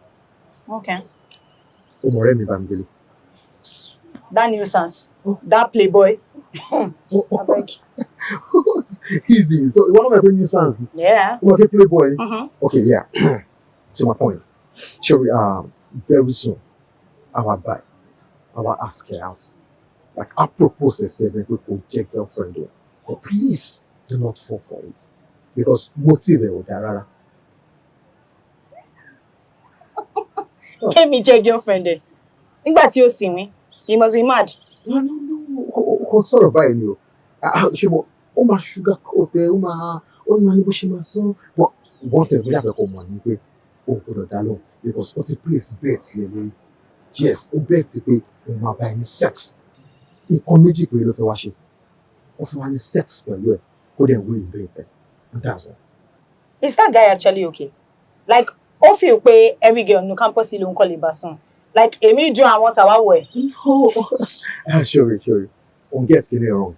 Okay. Ó mọ ọ̀rẹ́ mi Bámidélé. That nuisance. That playboy. Abeg. Easy. So ìwọ náà mọ̀ pé nuisance. Yeah. Ó mọ̀ pé playboy. Mm-hmm. Okay, yeah. To my point. Shall we, very soon, our buy, our ask her out. Like, I propose a seven people check girlfriend. But please do not fall for it. Because motive ẹ̀ ò dáa rárá. Kémi jẹ́ girlfriend ẹ̀. Nígbà tí ó sì wín, he must be mad. No, no, no. Kò sọ̀rọ̀ báyìí ni o. Ṣé mo, ó máa sugar coat ẹ, ó máa ní bó ṣe máa sọ. But one thing bóyá àfẹ́kọ̀ọ́ mọ̀ ni pé o gbọ́dọ̀ dá lóhùn because ó ti place bet lé lórí. Yes, ó bet pé òun máa bá ẹ ní sex. Nǹkan méjì péré ló fẹ́ wá ṣe. Ó fẹ́ wá ní sex pẹ̀lú ẹ̀ kó dẹ̀ wé ìbẹ́ ìtẹ̀. And that's all. Is that guy actually okay? Like, ó feel pé every girl no campus ló ń kọ́ lè bá sùn. Like, èmi dùn àwọn sàwáwò ẹ̀. Sorry, sorry. Òun get kini wrong.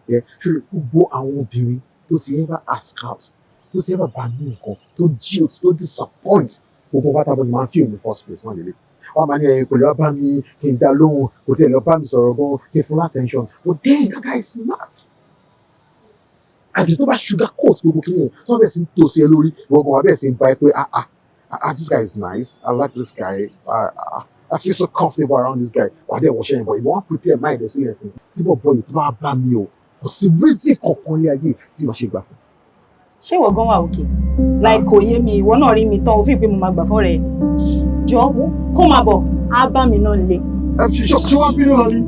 Yeah, sorry, gbogbo àwọn obìnrin tó ti ever ask out, tó ti ever bá ní nǹkan, tó jilt, tó disappoint, gbogbo pátá bó ni máa ń feel in the first place náà lélẹ̀. Wọ́n máa ní ẹ̀yìn kò lè wá bá mi kí n dá lóhùn, kò tiẹ̀ lọ bá mi sọ̀rọ̀ gan, kí n fún attention. But then that guy is smart. Àti tó bá sugar coat gbogbo kí nìyẹn, tó bá bẹ̀rẹ̀ sí ń tòsí ẹ lórí, ìwọ gan wà bẹ̀rẹ̀ sí ń bá ẹ pé ah ah ah this guy is nice, I like this guy, I feel so comfortable around this guy. Wà á dẹ̀ wọṣẹ́ yẹn bọ̀, ìwọ wá prepare mind ẹ sílẹ̀ fún un. Tí bọ̀ yìí tó bá bá mi o, kò sí reason kankan lé ayé tí màá ṣe gbà fún. Ṣé ìwọ gan wà òkè? Like kò yé mi, ìwọ náà rí mi tán, ó fi pé mo máa gbà fọ́ rẹ̀. Jọ kó máa bọ̀, á bá mi náà lé. Ẹ ṣe wá bínú lọ ni.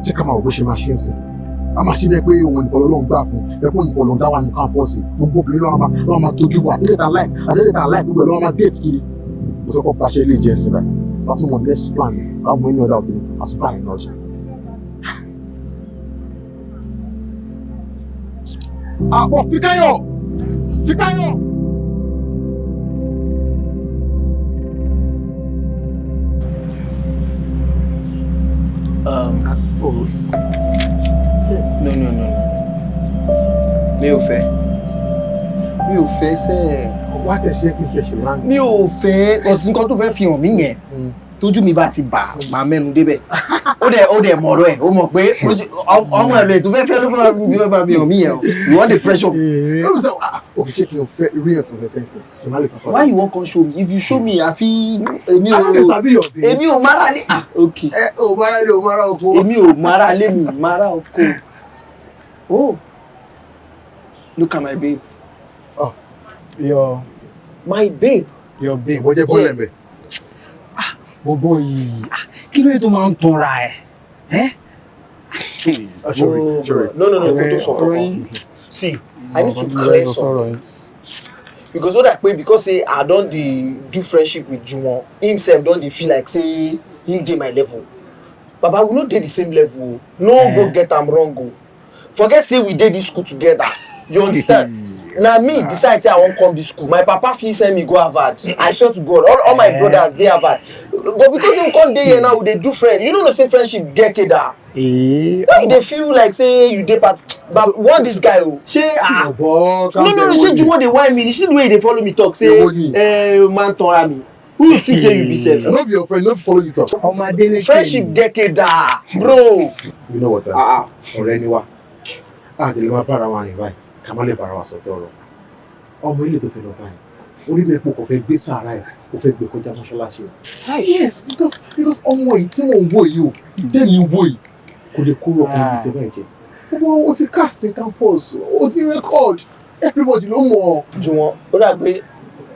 Jẹ́ ká máa wò bó ṣe máa ṣe ń sìn. A máa ṣe bẹ́ẹ̀ pé òun nìkan lọ́lọ́run gbà fún, ẹ kó nìkan lòún dá wà ní kámpọ́ọ̀sì. Gbogbo obìnrin lọ́wọ́ máa tójú bọ̀, àtẹ́lẹ̀ ta láì, àtẹ́lẹ̀ ta láì gbogbo ẹ̀ lọ́wọ́ máa déètì kiri. Mo sọ pé pàṣẹ ilé jẹ́ ẹ̀sìn báyìí. Láti mọ̀ next plan, láti mọ any other obìnrin, àti báyìí náà jà. Àpọ̀ Fíkáyọ̀! Fíkáyọ̀! No, no, no. Mi ò fẹ́. Mi ò fẹ́ sẹ́. Wá tẹ̀ ṣe kí n tẹ̀ ṣe láǹgì. Mi ò fẹ́. Kò sí nǹkan tó fẹ́ fi hàn mí yẹn. Tójú mi bá ti bà, màá mẹ́nu débẹ̀. Ó dẹ̀ mọ̀rọ̀ ẹ̀, ó mọ̀ pé ọmọ ẹ̀ lóye tó fẹ́ fẹ́ ló fẹ́ máa fi hàn mí yẹn o. You want the pressure. Okay, ṣé kí n fẹ́ rí ẹ̀ tó fẹ́ fẹ́ sí? Ṣé má lè sọ fún mi? Why you wan come show me? If you show me, àfi èmi ò èmi ò mara lé. Ah, okay. Ẹ ò mara lé, ò mara oko. Èmi ò mara lé mi, mara oko. Oh, look at my babe. Oh, your... My babe. Your babe. Wọ́n jẹ́ bọ́ọ̀lù ẹ̀ bẹ̀. Bọ̀bọ̀ yìí, kí ló dé tó máa ń tanra ẹ̀? Sorry. No, no, no, kò tó sọ kankan. See, I need to clear some things. Because ó dà pé because say I don dey do friendship with Juwon, himself don dey feel like say him dey my level. Baba, we no dey the same level o. No go get am wrong o. Forget say we dey this school together. You understand? Na me decide say I wan come this school. My papa fit send me go Harvard. I swear to God, all my brothers dey Harvard. But because him come dey here now, we dey do friend. You no know say friendship get keda. Why you dey feel like say you dey part? But warn this guy o. Ṣé ah? No no no, ṣé Juwon dey whine me? You see the way he dey follow me talk say man tanra mi. Who you think say you be sef? No be your friend, no follow you talk. Friendship get keda, bro. You know what? Ọ̀rẹ́ ni wá. A lè máa bára wa rìn báyìí. Ká má lè bára wa sọ̀tọ̀ ọ̀rọ̀. Ọmọ ilé tó fẹ́ lọ báyìí. Orí mi epo kò fẹ́ gbé sàárà ẹ̀, kò fẹ́ gbé kọjá mọ́ṣáláṣí o. Yes, because ọmọ yìí tí mò ń wò yìí o, tèmi ń wò yìí, kò lè kúrò ọkùnrin ibi sẹ́wọ̀n ẹ̀jẹ̀. Gbogbo o ti cast ní campus, o ní record, everybody ló mọ̀. Juwon, ó dà pé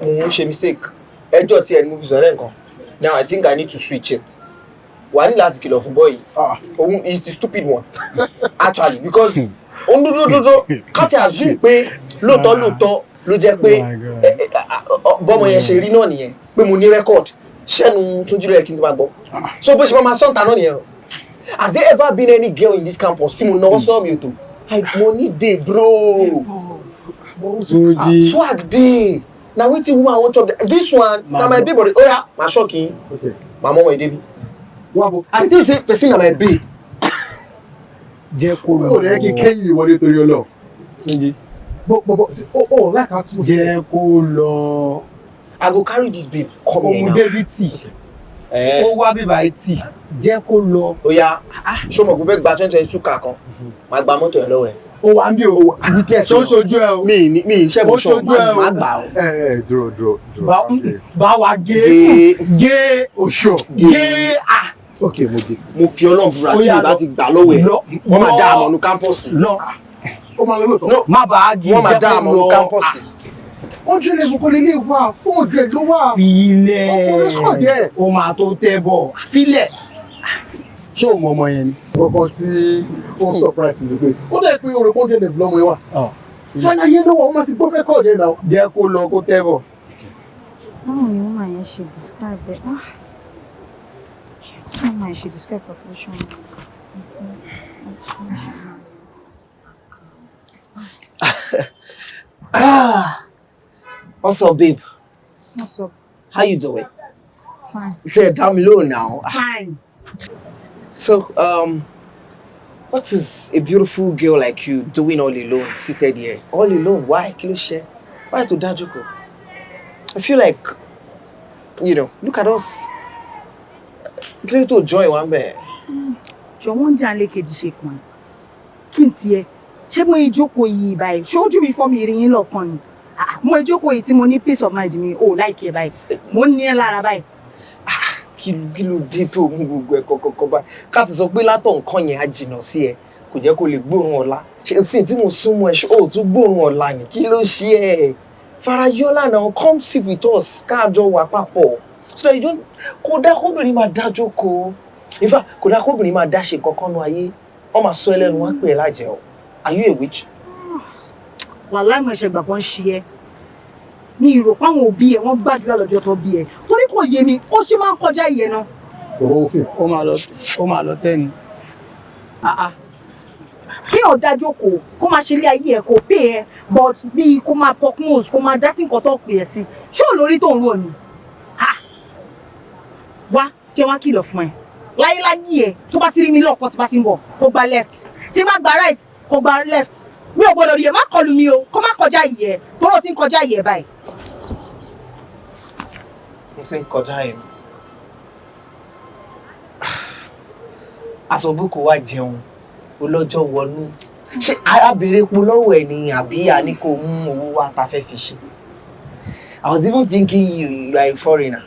mò ń ṣe mistake. Ẹjọ́ tí ẹni mo fi sọ̀rọ̀ nǹkan. Now I think I need to switch it. Wà á ní láti kìlọ̀ fún boy yìí. Òun is the stupid one actually, because òun dúdú dúdú káti assume pé lóòótọ́ lóòótọ́ ló jẹ́ pé bọ́mọ yẹn ṣe rí náà nìyẹn, pé mo ní record ṣẹ́nu Túnjí ló yẹ kí n ti máa gbọ́. So bó ṣe máa sọ̀ǹtà náà nìyẹn o. Has there ever been any girl in this campus tí mo náwó sọ́ọ̀ mi ò tó? Money dey, bro. Túnjí. Swag dey. Na wetin woman wan chop? This one na my babe. Oya, ma shock yín, ma mọ ọmọ ìdébi. I dey tell you say person na my babe. Jẹ́ kó lọ. Ó rẹ̀ kí kẹ́yìn mi wọlé torí Ọlọ́run. Túnjí. But ó like atmosphere. Jẹ́ kó lọ. I go carry this babe come here now. Òun débi tì. Ó wá bíbá etí. Jẹ́ kó lọ. Oya, ṣé o mọ̀ kó fẹ́ gba 2022 car kan? Màá gba mọ́tò ẹ̀ lọ́wọ́ ẹ̀. Ó wà ń bí o. Witness. Ṣó ṣojú ẹ o. Mi mi iṣẹ́ bó Ó ṣọ, ṣojú ẹ o. má gbà o. Ẹ ẹ dúró dúró dúró. Bá wa gé. Gé. Oṣù. Gé. Ah. Ok, mo gé. Mo fi Ọlọ́run búra, tí mi bá ti gbà lọ́wọ́ ẹ̀, wọ́n máa dá àmọ́ nu campus. Lọ. Ó máa lọ lóòótọ́. Má bàa gé. Wọ́n máa jẹ́ dá kó àmọ́ nu lọ. campus. 100 level kò lè lè wà, 400 ló wà. Filẹ̀. Ọkùnrin sọ̀ díẹ̀. Ó máa tó tẹ́ bọ̀. Filẹ̀. Ṣé o mọ ọmọ yẹn ni? Ọkàn tí ó surprise mi ni pé ó dẹ̀ pé orò 100 level lọ́mọ yẹn wà. Final year ló wà, ó máa ti gbọ́ record yẹn náà. Jẹ́ kó lọ kó tẹ́ bọ̀. Báwo ni woman yẹn ṣe describe ẹ? Ah, báwo man yẹn ṣe describe population? Ah, what's up, babe? What's up? How you doing? Fine. Tell dá mi lóhùn now. Fine. So, what is a beautiful girl like you doing all alone, seated here? All alone? Why? Kí ló ṣe? Why tó dá jókòó? I feel like, look at us. Kí ló tó join wa ńbẹ̀? Jọ̀wọ́, ń jà lékejì ṣe kàn án. Kí n tiẹ̀ ṣé mo ìjókòó yìí báyìí, ṣé ojú mi fọ́ mi rí yín lọ́ọ̀kan ni? Ah, mo ìjókòó yìí tí mo ní peace of mind mi ò láìkí ẹ báyìí, mo ń ní ẹ lára báyìí. Kí ló dé tó mú gbogbo ẹ̀ kọ̀kọ̀kọ̀ báyìí? Ká ti sọ pé látọ̀ nǹkan yẹn á jìnnà sí ẹ, kò jẹ́ kó lè gbóòórùn ọ̀la. Ṣé sì tí mo súnmọ́ ẹ, ṣé o tún gbóòórùn ọ̀la ni? Kí ló ṣe ẹ́? Farayọlá now, come sit with us, káàjọ wà papọ̀. So that you don't, kò dá kóbìnrin máa dá jókòó. In fact, kò dá kóbìnrin máa dá ṣe nǹkan kan nú ayé. Wọ́n máa sọ ẹ́ lẹ́nu, wọ́n á pè é lájẹ̀ o. Are you a witch? Wàláì, mo ṣe gbà kan ṣe ẹ ní ìrò páwọn òbí ẹ wọ́n gbàdúrà lọ́jọ́ tó bí ẹ, torí kò yé mi, ó sì máa ń kọjá ìyẹn náà. Bọ̀bọ̀ òfin. Ó máa lọ, ó máa lọ tẹ́ ni. Kí ọ̀dà jókòó kó máa ṣe ilé ayé ẹ kò pé ẹ, but bíi kó máa poke nose, kó máa dá sí nǹkan tó pè ẹ sí, ṣé ò lórí tó ń rò ni? Ha! Wá jẹ́ wá kìlọ̀ fún ẹ, láyéláyé ẹ, tó bá ti rí mi lọ́ọ̀kan, tí bá ti ń bọ̀, kó gba left, tí bá gba right, kó gba left. Mi ò gbọdọ̀ rí ẹ, má kọlù mi o, kó má kọjá ìyẹ́ tóró ti ń kọjá ìyẹ́ báyìí. Mo ti ń kọjá ẹ̀ mi. Aṣọ kò wá jẹun, olọ́jọ́ wọnú. Ṣé arábìnrin epo lọ́wọ́ ẹ̀ ni, àbí a ní kó mú owó wá ta fẹ́ fi ṣe? I was even thinking you are a foreigner.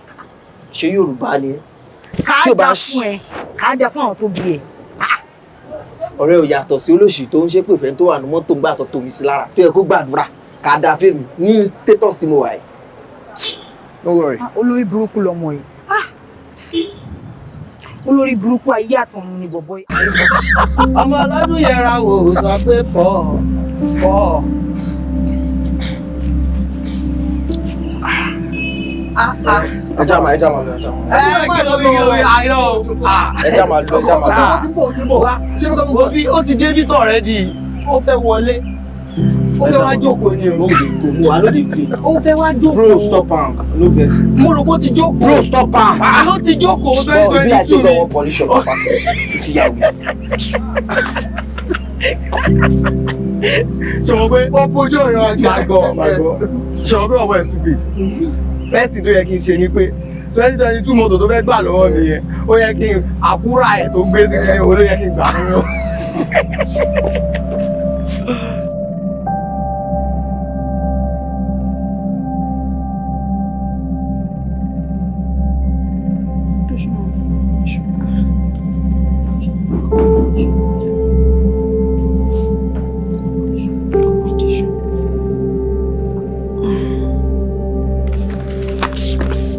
Ṣé Yorùbá ni ẹ́? Ká Tí o bá dá fún ẹ, ká dá fún àwọn tó bí ẹ. Ọ̀rẹ́ ò yàtọ̀ sí olóṣì tó ń ṣépè fẹ́ tó wà ní mọ́tò ńgbà tó tomi sí lára tó yẹ kó gbàdúrà ká dáa fèmí ní status tí mo wà yìí. Don't worry. Ah, olórí burúkú lọmọ yìí. Ah! Olórí burúkú ayé àtọ̀run ni bọ̀bọ̀ yìí. Ọmọ ọlọ́dún yẹra wò, sọ pé fọ́ fọ́. Ẹ já máa lọ, ẹ já máa lọ. Ẹ kí ló bí lórí àìrọ̀ o. Ẹ já máa lọ, ẹ já máa lọ. Ó ti bọ̀, ó ti bọ̀. Ṣé mo kọ́ mọ̀? Òbí ó ti dé bí tọ̀ rẹ́ di, ó fẹ́ wọlé, ó fẹ́ wá jókòó ni o. No dey go, mo I no dey play. Ó fẹ́ wá jókòó. Bro, stop am, no vex. Mo rò pé ó ti jókòó. Bro, stop am. Ló ti jókòó. Stop, twenty e be twenty like two say God ni. wan punish your papa sef. O ti ya wèrè. Ṣé o pé ó bójú ọ̀rọ̀ ọjà? Máa gbọ́, máa gbọ́. Ṣé o pé ọ̀pọ̀ ẹ̀ stupid? First thing tó yẹ kí n ṣe ni pé 2022 mọ́tò tó fẹ́ gbà lọ́wọ́ mi yẹn, ó yẹ kí n àkúrà ẹ̀ tó gbé sí kí n ló yẹ kí n gbà lọ́wọ́.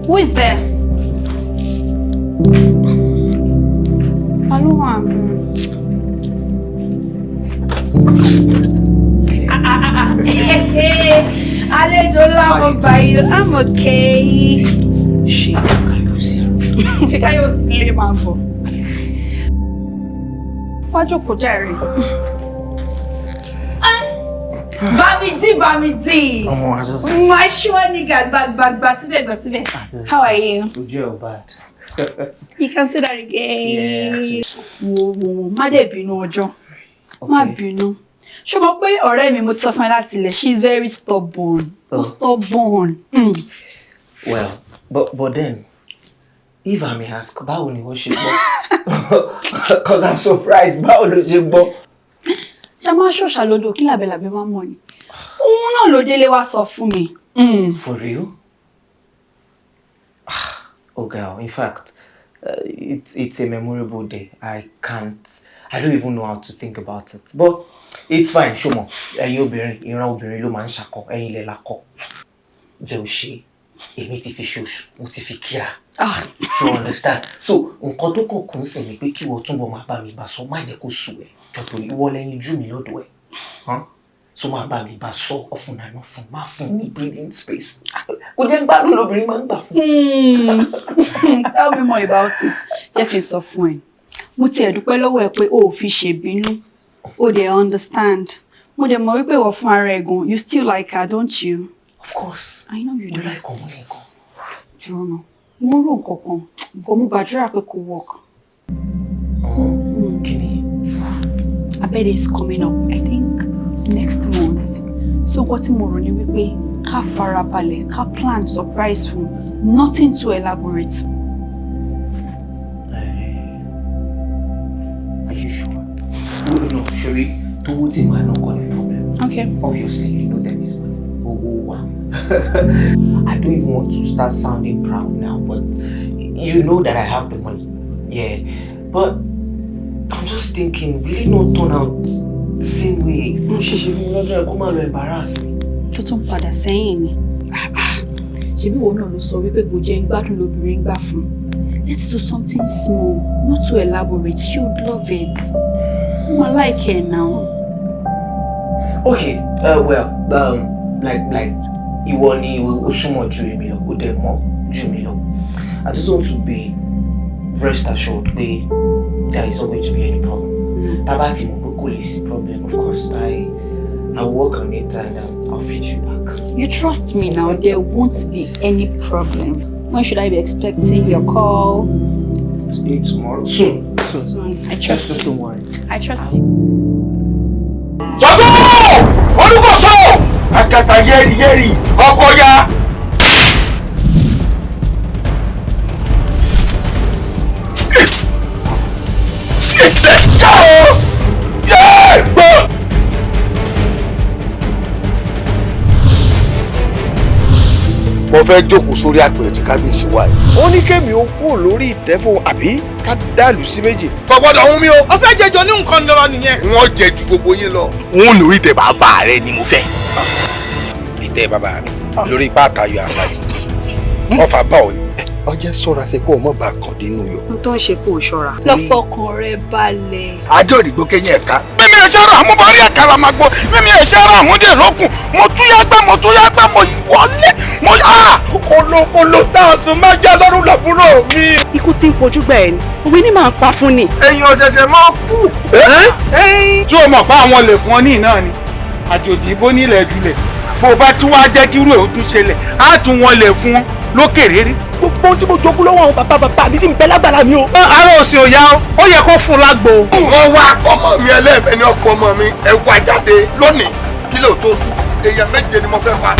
Who is there? Àlejò ńlá mo gbà yìí, I'm okay. Ṣé Fikayo sí? Fikayo sílé máa ń bọ̀. Wá jókòó jàre. Bámidí, Bámidí. Ọmọ àjọsọ. My sure nigga, gba gba gba síbẹ̀ gba síbẹ̀. How are you? Ojú ẹ̀ ò bad. You can say that again. Yeah. Wo wo wo, má dẹ̀ bínú ọjọ́. Má bínú. Ṣé o mọ̀ pé ọ̀rẹ́ mi mo ti sọ fún ẹ láti ilẹ̀, she is very stubborn. Ó stubborn. Well, but then, if I may ask, báwo ni wọ́n ṣe gbọ́? Because I'm surprised, báwo ló ṣe gbọ́? Ṣé a máa ń ṣòṣà lódò kí làbẹ̀làbẹ̀ máa mọ̀ ni? Òun náà ló délé wá sọ fún mi. For real? Oh girl, in fact, it's a memorable day. I don't even know how to think about it. But it's fine, ṣó mọ̀. Ẹ̀yin obìnrin, ìran obìnrin ló máa ń ṣakọ, ẹ̀yin lẹ lakọ. Jẹ́ ò ṣe, èmi ti fi ṣoṣù, mo ti fi kíra. You understand? So, nǹkan tó kàn kún sí ni pé kí wọ́n túbọ̀ máa bá mi bá sọ, má jẹ́ kó sú ẹ. Jọ torí ìwọ lẹ́yìn jú mi lọ́dọ̀ ẹ̀. So máa bá mi bá sọ ọ̀fun àná fún, má fún ní breathing space. Kò jẹ́ gbádùn lóbìnrin máa ń gbà fún. Tell me more about it. Jẹ́ kí n sọ fún ẹ. Mo tiẹ̀ dúpẹ́ lọ́wọ́ ẹ pé o ò fi ṣèbínú. O dẹ̀ understand. Mo dẹ̀ mọ̀ wípé ìwọ fún ara ẹ gan. You still like her, don't you? Of course. I know you do. Mo like ọmọ yẹn gan. Dúró náà. Mo ń rò nǹkan kan. Bọ̀ mo gbàdúrà pé kò work. Kí ni? Her birthday is coming up, I think next month. So nǹkan tí mo rò ni wípé ká farabalẹ̀, ká plan surprise fún, nothing too elaborate. Are you sure? No, Sherry, tówó tí màá ná kọ́ ni problem. Okay. Obviously, you know there is money. Owó wà. I don't even want to start sounding proud now, but you know that I have the money. Yeah. But I'm just thinking, will it not turn out the same way? Mo ṣe ṣe fún mi lọ́jọ́ ẹ̀ kó má lọ embarrass mi. Tó tún padà sẹ́yìn ni. Ṣebí wo náà ló sọ wípé kò jẹ́ ń gbádùn lóbìnrin gbà fún. Let's do something small, not too elaborate. You would love it. Mo like it now. Okay, well, like, ìwọ ni o súnmọ́ ju èmi lọ, o dẹ̀ mọ̀ ju mi lọ. I just want to be rest assured pé there is not going to be any problem. Tá bá ti mọ̀ pé kò lè sí problem, of course, I will work on it and I'll feed you back. You trust me now, there won't be any problem. When should I be expecting your call? Today, tomorrow. Soon. Soon. Soon. I trust Just you. don't worry. I trust you. Ṣàngó! Olúkòso! Àkàtà yẹ́rì yẹ́rì ọkọ̀ ya. Yá o! Yé! Gbọ́! Mo fẹ́ jókòó sórí àpèrè tí kábíyèsí wà yìí. Ó ní kémi ó kúrò lórí ìtẹ́ fún àbí ká dàlú sí méjì. Kò gbọ́dọ̀ hún mi o. Ó fẹ́ jẹjọ ní nǹkan lọ́rọ̀ nìyẹn. Wọ́n jẹ ju gbogbo yín lọ. N ó lórí ìtẹ́ bàbá rẹ ni mo fẹ́. Ìtẹ́ bàbá mi lórí ipá àtayọ àbáyé. Ọfà bá ọ ni. Ọjọ́ sọ́ra ṣe kó o mọ̀ bá kàn dínú yọ. Ohun tó ń ṣe kó o ṣọ́ra. Lọ fọkàn rẹ balẹ̀. Àjọ òdìgbò kẹ́yìn ẹ̀ka. Mímí ẹ̀ṣẹ́ rà mú bọ́rí ẹ̀ka la máa gbọ́. Mímí ẹ̀ṣẹ́ rà mú dé lókun. Mo tún yá gbẹ́, mo tún yá gbẹ́, mo wọlé. Mo á kòlòkòlò tá a sùn máa já lọ́rùn làbúrò mi. Ikú tí ń pojú gbà ẹ ni, òwe ní máa pa fún ni. Ẹ̀yin ọ̀ṣẹ̀ṣẹ̀ máa kú. Tí o mọ̀ pé àwọn lè fún ọ ní ìná ni, àjòjì bó nílẹ̀ julẹ̀. Bó o bá tún wá jẹ́ kí irú ẹ̀ ó tún ṣẹlẹ̀, á tún wọn lè fún ọ lókè rere. Gbogbo ohun tí mo jogún lọ́wọ́ àwọn bàbá bàbá mi sì ń bẹ lágbára mi o. Ara òsì ò yá o, ó yẹ kó fún un lágbo. Wọ́n wá ọmọ mi ẹlẹ́ẹ̀mẹ́ ní ọkọ ọmọ mi ẹ wá jáde lónìí kí lè tó sùn èèyàn méje ni mo fẹ́ pa.